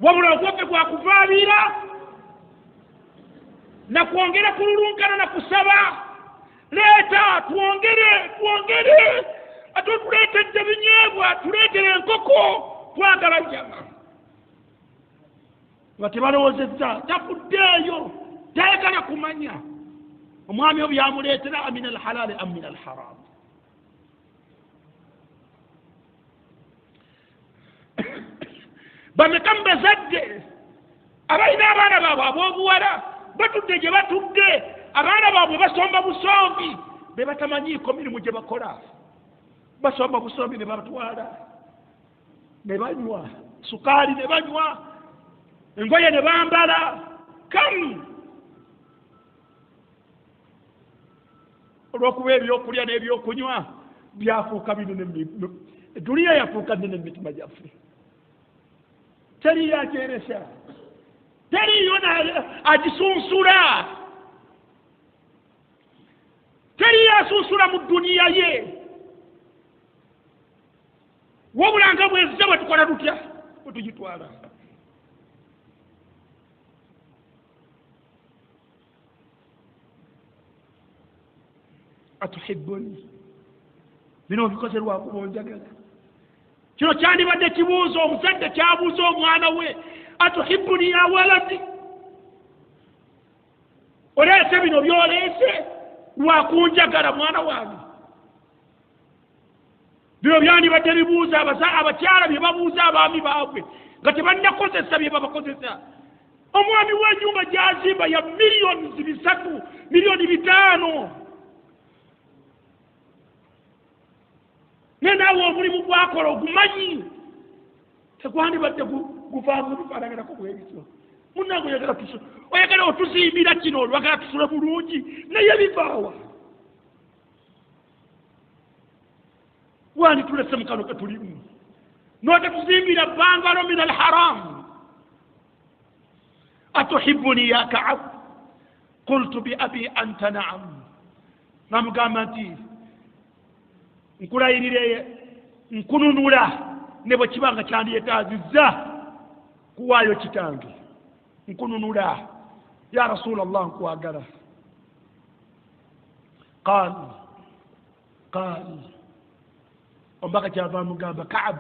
wabula ogwaffe gwakuvaabira nakwongera kululunkana nakusaba, leeta twongere twongere, ate otuleetedde binyeebwa, tuleetere enkoko, twagala nyama. Nga tebalowoozezza, tafuddeeyo, tayagala kumanya omwami oyo byamuleetera amina alhalaali am min alharam. Bameka mu bazadde abalina abaana baabwe ab'obuwala batudde gye batudde, abaana baabwe basomba busombi be batamanyiiko mirimu gye bakola, basomba busombi ne babatwala ne banywa sukaali ne banywa engoye ne bambala. Kamu olw'okuba ebyokulya n'ebyokunywa byafuuka binene, duniya yafuuka nnene mu mitima gyaffe, teriyo akyeresa, teriyo agisunsula, teriyo asunsula mu duniya ye, wabula nga bwezze bwe tukola tutya bwe tugitwala. Atuhibbuni, bino obikoze lwakuba onjagala. Kino kyandibadde kibuuzo omuzadde kyabuuza omwana we, atuhibbuni ya waladi, oleese bino byoleese lwakunjagala mwana wange. Bino byandibadde bibuuzo abakyala bye babuuza abaami baabwe nga tebannakozesa bye babakozesa. Omwami w'ennyumba gy'azimba ya miliyoni 300, miliyoni 500, naye naawe omulimu gwakola ogumanyi tegwandibadde guvaamu bifaanaganako bwebityo. Munnange oyagala otuzimbira kino, olwagala tusule bulungi, naye bivaawa. Wanditulese mu kano ke tulimu n'otatuzimbira bangalo min alharam. Atuhibbuni ya Kaab, qultu bi abi anta naam. Namugamba nti nkulayirire nkununula ne bwe kiba nga kyandyetaazizza kuwaayo kitange, nkununula ya Rasulallah, nkwagala. Qaal qaal, omubaka kyava amugamba Kaab,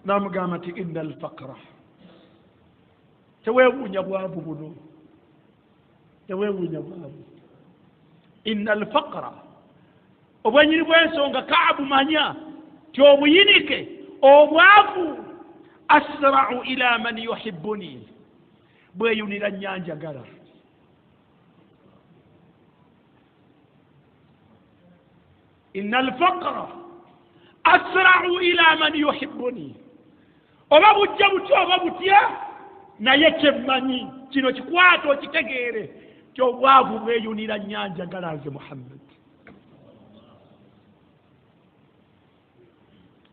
n'amugamba nti inna alfaqra, teweewuunya bwavu buno, teweewuunya bwavu. Inna alfaqra, obwenyini bw'ensonga Kaabu manya ti obuyinike obwavu asra'u ila man yuhibbuni, bweyunira nnyanjagala. Inna alfaqra asra'u ila man yuhibbuni, oba bujja butya oba butya, naye kyemmanyi kino kikwata okitegeere ti obwavu bweyunira nnyanjagala nze Muhammad.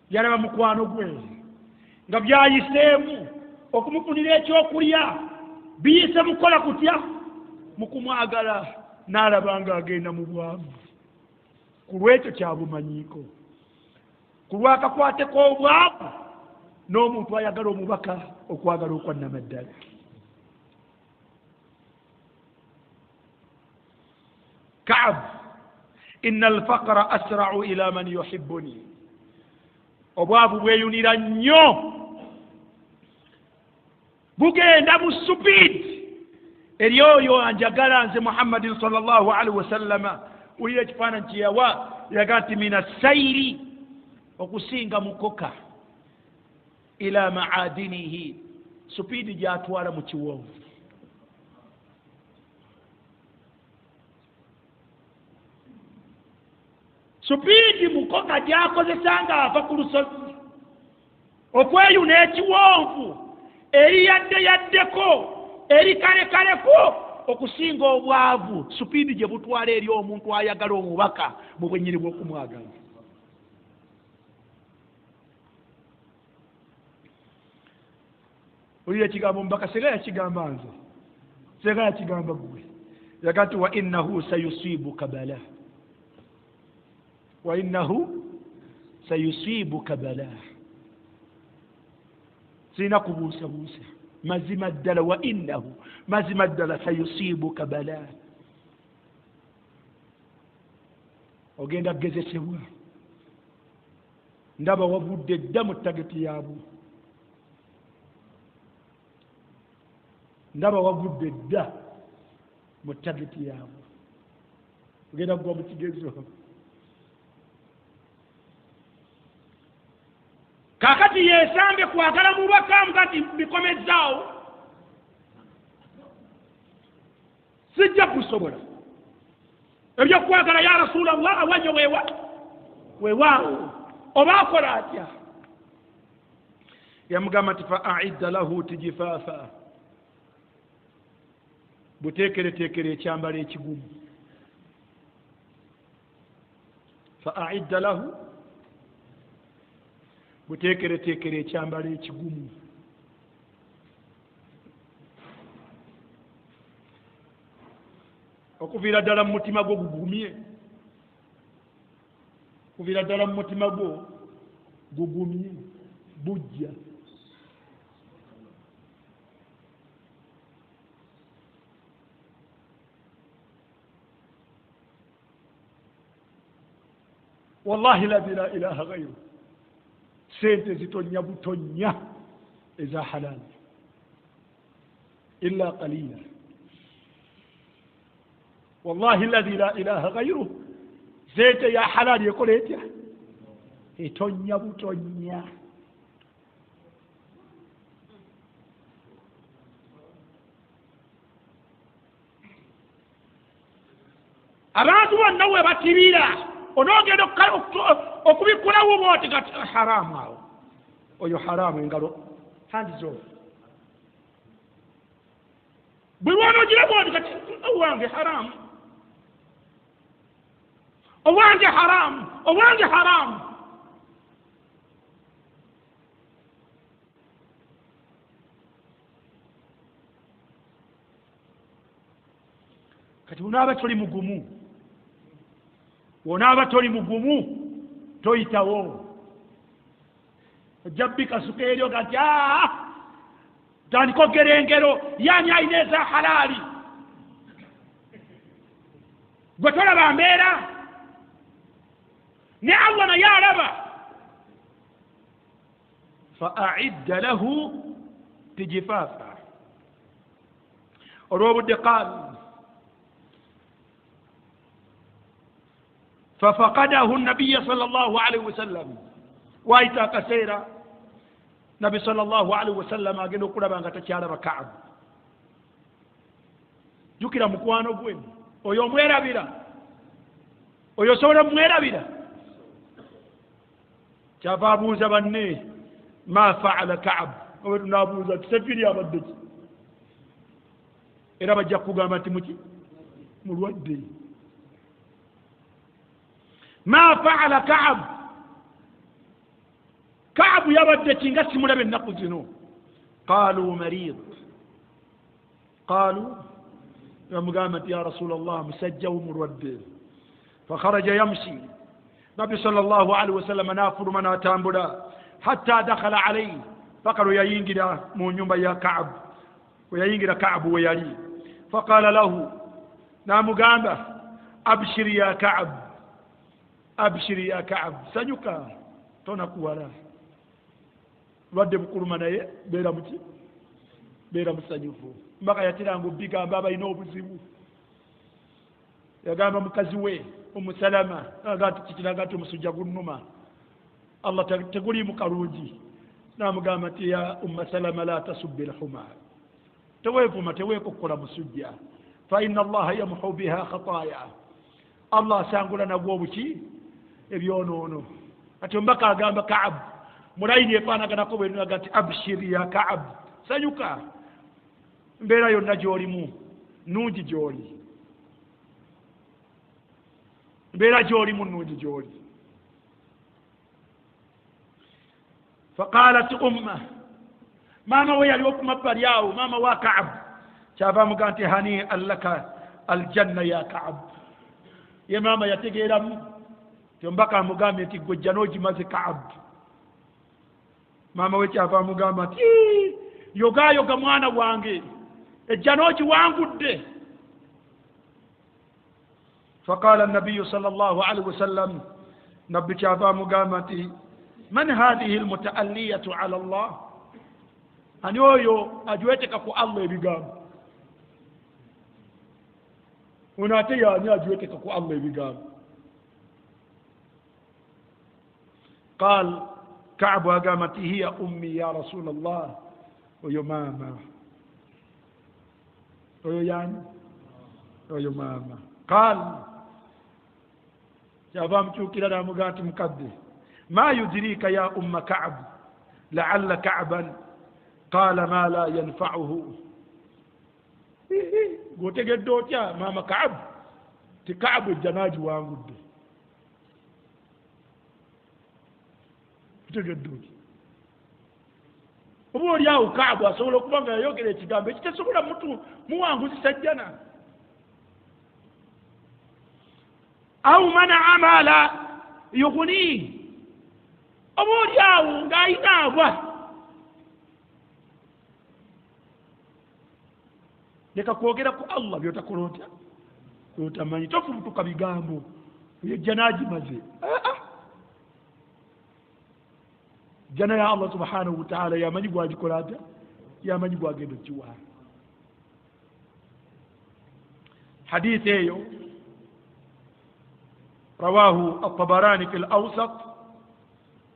Yalaba mukwano gwe nga byayiseemu okumufunira ekyokulya biyise mukola kutya mu kumwagala, n'alaba ng'agenda mu bwavu. Ku lwekyo kyabumanyiiko, ku lwakakwate k'obwavu n'omuntu ayagala omubaka okwagala okwannamaddala. Kaab, inna alfaqra asra'u ila man yuhibbuni, obwavu bweyunira nnyo, bugenda mu supiidi eri oyo anjagala nze Muhammadin sallallahu alaihi wasallama. Wulira ekifaananyi kye yawa, yaga nti mina sayiri, okusinga mukoka, ila maadinihi, supiidi gy'atwala mu kiwonvu. Supiidi mukoka gy'akozesa ng'ava ku lusozi okweyuna ekiwonvu eri yadde yaddeko eri kalekaleko okusinga obwavu supiidi gye butwala eri omuntu ayagala omubaka mu bwennyini bw'okumwagala. Olira ekigambo mbaka senga yakigamba nze, senga yakigamba gwe. Yaga nti wa innahu sayusibuka bala, wa innahu sayusibuka bala. Sirina kubuusabuusa, mazima ddala wa innahu, mazima ddala sayusibuka bala, ogenda kugezesebwa. Ndaba wavudde dda mu tageti yaabwe, ndaba wavudde dda mu tageti yaabwe, ogenda kugwa mu kigezo. Kaakati yeesambe kwagala mubaka nga nti bikomezaawo, sijja kusobola ebyokwagala ya Rasulallah awanyo wewa weewaawo oba akola atya? Yamugamba nti fa aidda lahu tijifaafa, buteekereteekere ekyambalo ekigumu. Fa aidda lahu, buteekereteekere ekyambalo ekigumu. Okuviira ddala mu mutima gwo gugumye, okuviira ddala mu mutima gwo gugumye, bujja. Wallahi ladhi la ilaha ghairu, sente zitonya butonya eza halal illa qalila. Wallahi ladhi la ilaha ghairu, sente ya halal ekola etya? Etonya butonya. Abantu bonna we batibira onoogenda okubikulawo bwoti kati haramu awo, oyo haramu, engalo hands off. Buli lwonoogira bwoti kati owange haramu, owange haramu, owange haramu. Kati onaaba toli mugumu, wonaaba toli mugumu toyitawo, ojja bikasuka eryo gati tandika ogera engero yani alina eza halaali, gwe tolaba mbeera ne Allah naye alaba. Fa aidda lahu tijifaafa. Olw'obudde qaal fafaqadahu nabiya sallallahu alaihi wasallam, waayita akaseera Nabi sallallahu alaihi wasallam agenda okulaba nga takyalaba Kaabu. Jjukira mukwano gwe oyo omwerabira, oyo osobola mwerabira. Kyava abuuza banne ma faala Kaabu, oba tunaabuuza tisefiri abadde ki? Era bajja kugamba nti muki mulwadde. Ma faala Kaabu, Kaabu yabadde ki nga simulaba ennaku zino? Qaalu marid, qaalu, bamugamba nti ya Rasulallah musajjawo mulwadde. Fakharaja yamshi, Nabbi sallallahu alaihi wasallam n'afuluma n'atambula hatta dakhala alayhi, paka lwe yayingira mu nyumba ya Kaabu, we yayingira Kaabu we yali. Faqala lahu, n'amugamba abshir ya Kaabu, abshir ya Kaabu, sanyuka tonakuwala, lwadde bukuluma naye beera muki, beera musanyufu. Mbaka yatiranga obbigamba abalina obuzibu. Yagamba mukazi we Umusalama aga nti kikiraga nti omusujja gunnuma, Allah teguliimu kalungi. N'amugamba nti ya Umma Salama la tasubbi lhuma, teweevuma teweekokkola musujja, fa inna Allaha yamhu biha khataya, Allah asangula nagwo obuki ebyonoono. Kati omubaka agamba Kaabu mulayini efaanaganako bwenaga nti abshir ya Kaabu, sanyuka, mbeera yonna gy'olimu nnungi gy'oli, mbeera gy'olimu nnungi gy'oli. Faqalat umma, Maama we yali okumabbali awo, maama wa Kaabu, kyava amuga nti hanian laka aljanna ya Kaabu. Ye maama yategeeramu ti omubaka amugambye nti gwe jja n'ogimaze Kaabu. Maama we kyava amugamba nti yogayoga mwana wange, ejja n'ogiwangudde. Faqala nabiyu sal llahu alaihi wasallam, nabbi kyava amugamba nti man hathihi lmutaalliyatu ala llah, ani oyo ajweteka ku Allah ebigambo? Ono ate yaani ajweteka ku Allah ebigambo? Qal Kaabu agamba nti hiya ummi ya rasul llah, oyo maama. Oyo yani oyo maama. Qal kyava amukyukira namugamba nti mukadde, ma yudirika ya umma Kaabu laalla Kaaban qala ma la yanfauhu. Gwotegedde otya maama Kaabu ti Kaabu ejja nagiwangudde? Otegedde otya? Oba oli awo Kaabu asobola okuba nga yayogera ekigambo ekitasobola mutu muwanguzisa jjana. Au manaa ma la yughnihi, oba oli awo ng'ayina abwa. Leka kwogera ku Allah byotakola otya, byotamanyi. Tofubutuka bigambo oyo ejja n'agimaze. Jjana ya Allah subhanahu wataala yamanyi gwagikola atya, yamanyi gwagenda okiwa. Hadithi eyo rawahu Atabarani fi lawsat,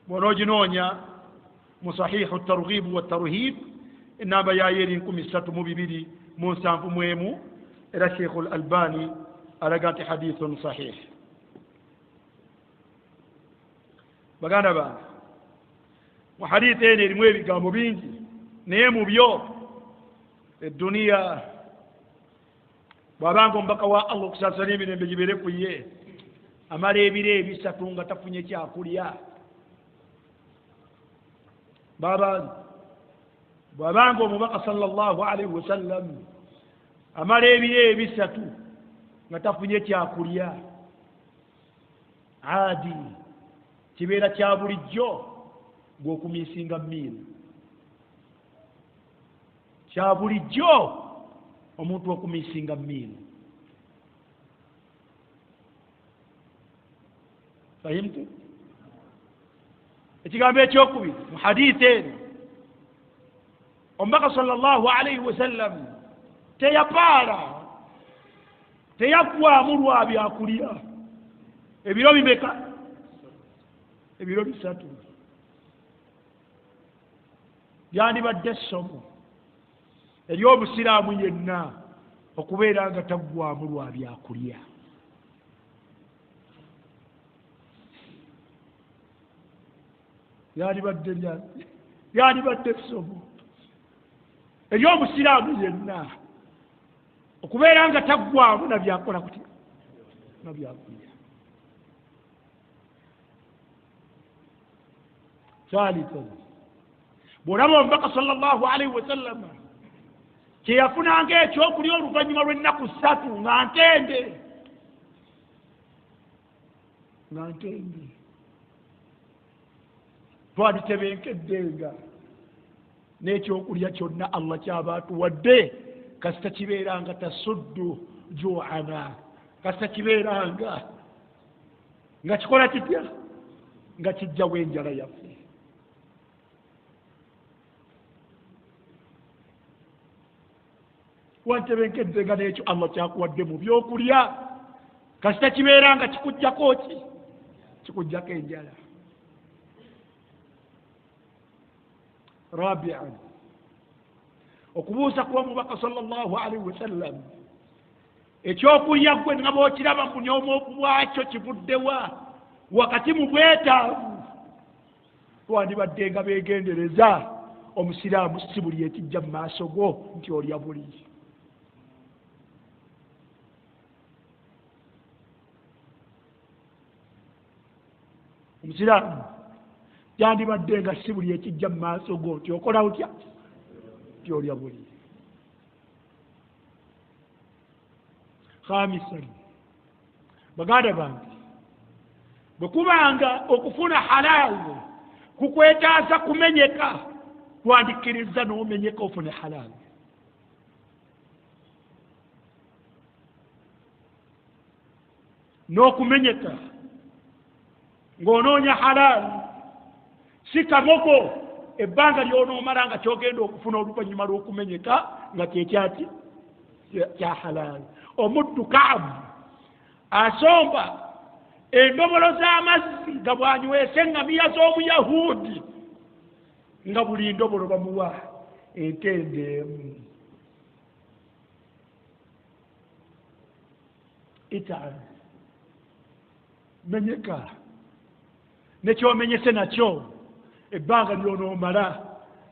bw'onooginoonya mu sahihu targhibu watarhib, enamba yayo eri 3271, era Sheikhu l Albani alaga nti hadithun sahih. Baganda bange, mu hadithi eno erimu ebigambo bingi, naye mu byo edduniya bw'abanga omubaka wa Allah okusaasira n'emirembe gibeere ku ye amala ebiro ebisatu nga tafunye kyakulya. Baba bw'abanga omubaka sallallahu alaihi wasallam amala ebiro ebisatu nga tafunye kyakulya, adi kibeera kya bulijjo gw'okumiisinga miiru. Kya bulijjo omuntu okumiisinga miiru. Fahimtu? Ekigambo ekyokubiri mu hadithi eno, omubaka sallallahu alaihi wasallam teyapaala, teyaggwamu lwa byakulya. Ebiro bimeka? Ebiro bisatu. Byandibadde essomo eri omusiraamu yenna okubeera nga taggwamu lwa byakulya. Byandibadde essomo eri omusiraamu yenna okubeera nga taggwamu nabyakola kutya, nabyakulya. Thalithan, bw'olaba omubaka sallallahu alaihi wasallam kyeyafunanga ekyokulya oluvannyuma lw'ennaku ssatu nga ntende, nga ntende, twanditebenkeddenga n'ekyokulya kyonna Allah kyaba atuwadde, kasita kibeeranga tasuddu juana, kasita kibeeranga nga kikola kitya, nga kijjawo enjala yaffe. Wantebenkeddenga n'ekyo Allah kyakuwadde mu byokulya, kasita kibeera nga kikujjako ki, kikujjako enjala. Rabian, okubuuza kuba omubaka sallallahu alaihi wasallam ekyokulya gwe nga bw'okiraba mu bwakyo kivuddewa wakati mu bwetaavu, twandibadde nga beegendereza omusiraamu si buli ekijja mu maaso go nti olya buli. Omusiraamu yandibadde nga si buli ekijja mu maaso go nti okola otya, Tyolya buli. Khamisan, baganda bange, bwe kubanga okufuna halaali kukwetaaza kumenyeka, twandikkiriza n'omenyeka ofune halaali. N'okumenyeka ng'onoonya halaali si kamogo, ebbanga ly'onoomala nga kyogenda okufuna oluvannyuma lw'okumenyeka nga kyekyaki kya halaali. Omuddu Kaabu asomba endomolo z'amazzi nga bw'anywesa eŋŋamiya z'Omuyahudi, nga buli ndobolo bamuwa entende emu. Itaani menyeka, nekyomenyese nakyo ebbanga lyonoomala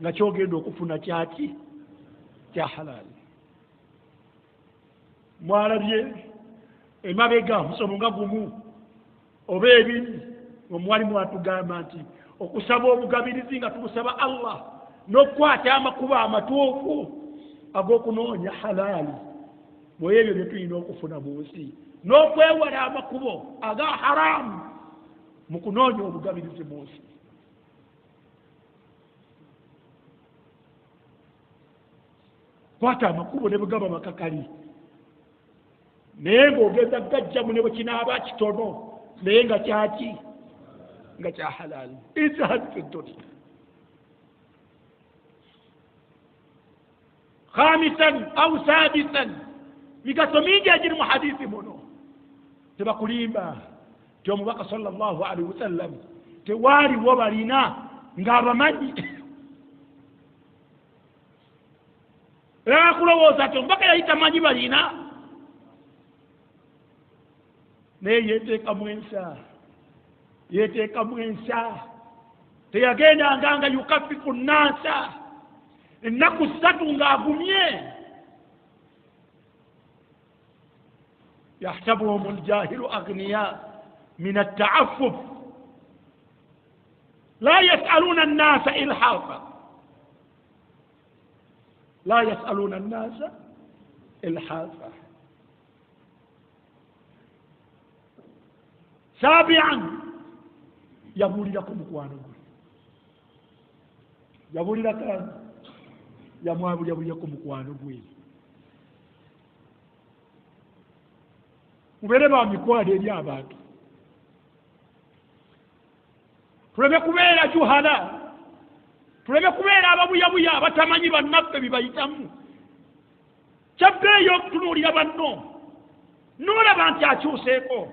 nga kyogenda okufuna kyaki kya halaali. Mwalabye emabega musomo nga gumu oba ebiri, omwalimu atugamba nti okusaba obugabirizi nga tubusaba Allah n'okukwata amakubo amatuufu ag'okunoonya halaali, mu ebyo bye tulina okufuna mu nsi, n'okwewala amakubo aga haramu mu kunoonya obugabirizi mu nsi. Kwata amakubo ne bwe gaba makakali, naye ng'ogenda gajjamu ne bwe kinaaba kitono, naye nga kyaki nga kya halaali. Izhad fi dunya. Khamisan au sadisan, migaso mingi egiri mu hadithi muno. Tebakulimba nti omubaka sallallahu alaihi wasallam tewaaliwo balina ng'abamanyi. Era kulowooza nti omubaka yali tamanyi balina, naye yeeteekamu ensa, yeeteekamu ensa. Teyagendanga nga yukafifu nnansa ennaku 3 ng'agumye. Yahsabuhum aljahilu aghniya min attaaffuf la yasaluna nnasa ilhafa, la yasaluna nnasa ilhafa. Sabian, yabuulirako mukwano gwe, yabuulirako, yamwabulyabulirako mukwano gwe. Mubeere ba mikwano eri abantu, tuleme kubeera juhala, tuleme kubeera ababuyabuya abatamanyi bannaffe bibayitamu. Kyabbeeyo okutunuulira banno n'olaba nti akyuseeko.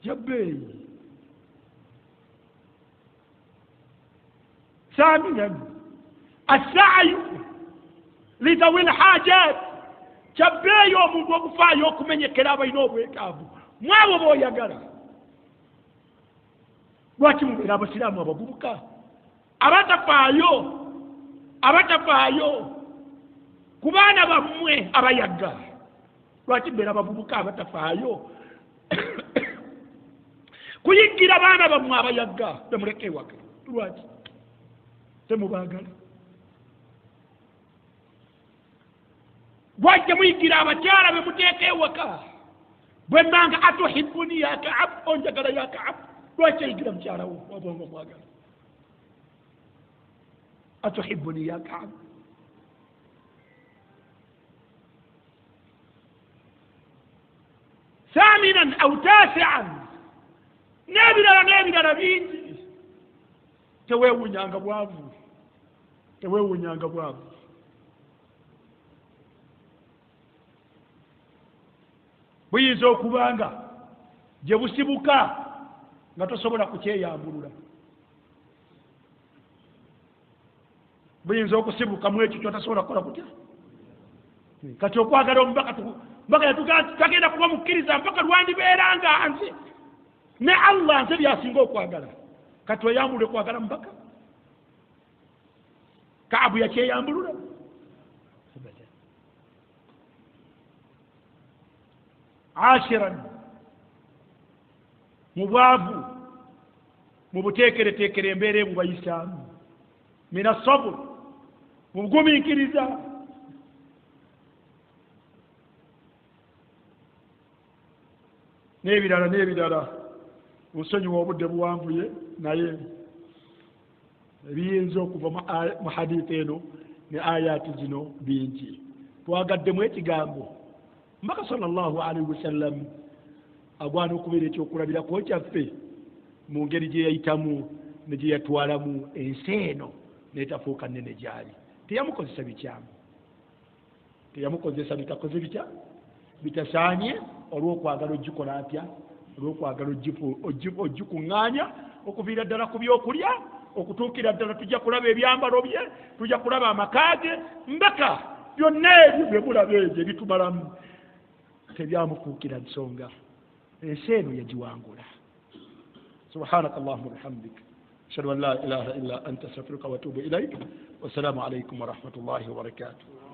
Kyabbeeyi. Thaminan, assaayu lidawil hajat, kyabbeeyo omuntu okufaayo okumenyekera abalina obwetaavu mwabo b'oyagala. Lwaki mubeera abasiraamu abavubuka abatafaayo, abatafaayo ku baana bammwe abayagga? Lwaki mubeera abavubuka abatafaayo kuyiggira baana bammwe abayagga bemuleka ewaka? Lwaki temubaagala? Lwaki temuyigira abakyala bemuteeka ewaka? Bwe mmanga atuhibbuni ya Kaabu, onjagala ya Kaabu, lwaki oyigira mukyala wo oba omwagala? Atuhibbuni ya Kaabu. Thaminan au tasian, n'ebirala n'ebirala bingi. Teweewunyanga bwavu, teweewunyanga bwavu. Buyinza okubanga gye busibuka nga tosobola kukyeyambulula. Buyinza okusibukamu ekyo kyotasobola kukola kutya. Kati okwagala omubaka, mbaka yatugamba nti tagenda kuba mukkiriza mpaka lwandibeera nga nze ne Allah nze byasinga okwagala. Kati oyambulule kwagala mubaka? Kaabu yakyeyambulula. Ashiran, mu bwavu mu buteekereteekere embeera ebubayisaamu. Min assabur, Mu bugumiikiriza n'ebirala n'ebirala. Nsonyiwa, obudde buwanvuye, naye ebiyinza okuva mu hadithi eno ne ayaati zino bingi. Twagaddemu ekigambo Mbaka sallallahu alaihi wasallam agwana okubeera ekyokulabirako kyaffe mu ngeri gye yayitamu ne gye yatwalamu ensi eno netafuuka nnene gyali. Teyamukozesa bikyamu, teyamukozesa bitakoze bitya bitasaanye, olw'okwagala ogikola atya, olw'okwagala ogikuŋŋaanya okuviira ddala ku byokulya okutuukira ddala. Tujja kulaba ebyambalo bye, tujja kulaba amaka ge, mbaka byonna ebyo bye mulaba ebyo ebitumalamu tebyamufuukira nsonga. Ensi eno yagiwangula. Subhanaka allahuma bihamdik, ashhadu an la ilaha illa anta, astaghfiruka watubu ilaik. Wassalamu alaikum warahmatullahi wabarakatuh.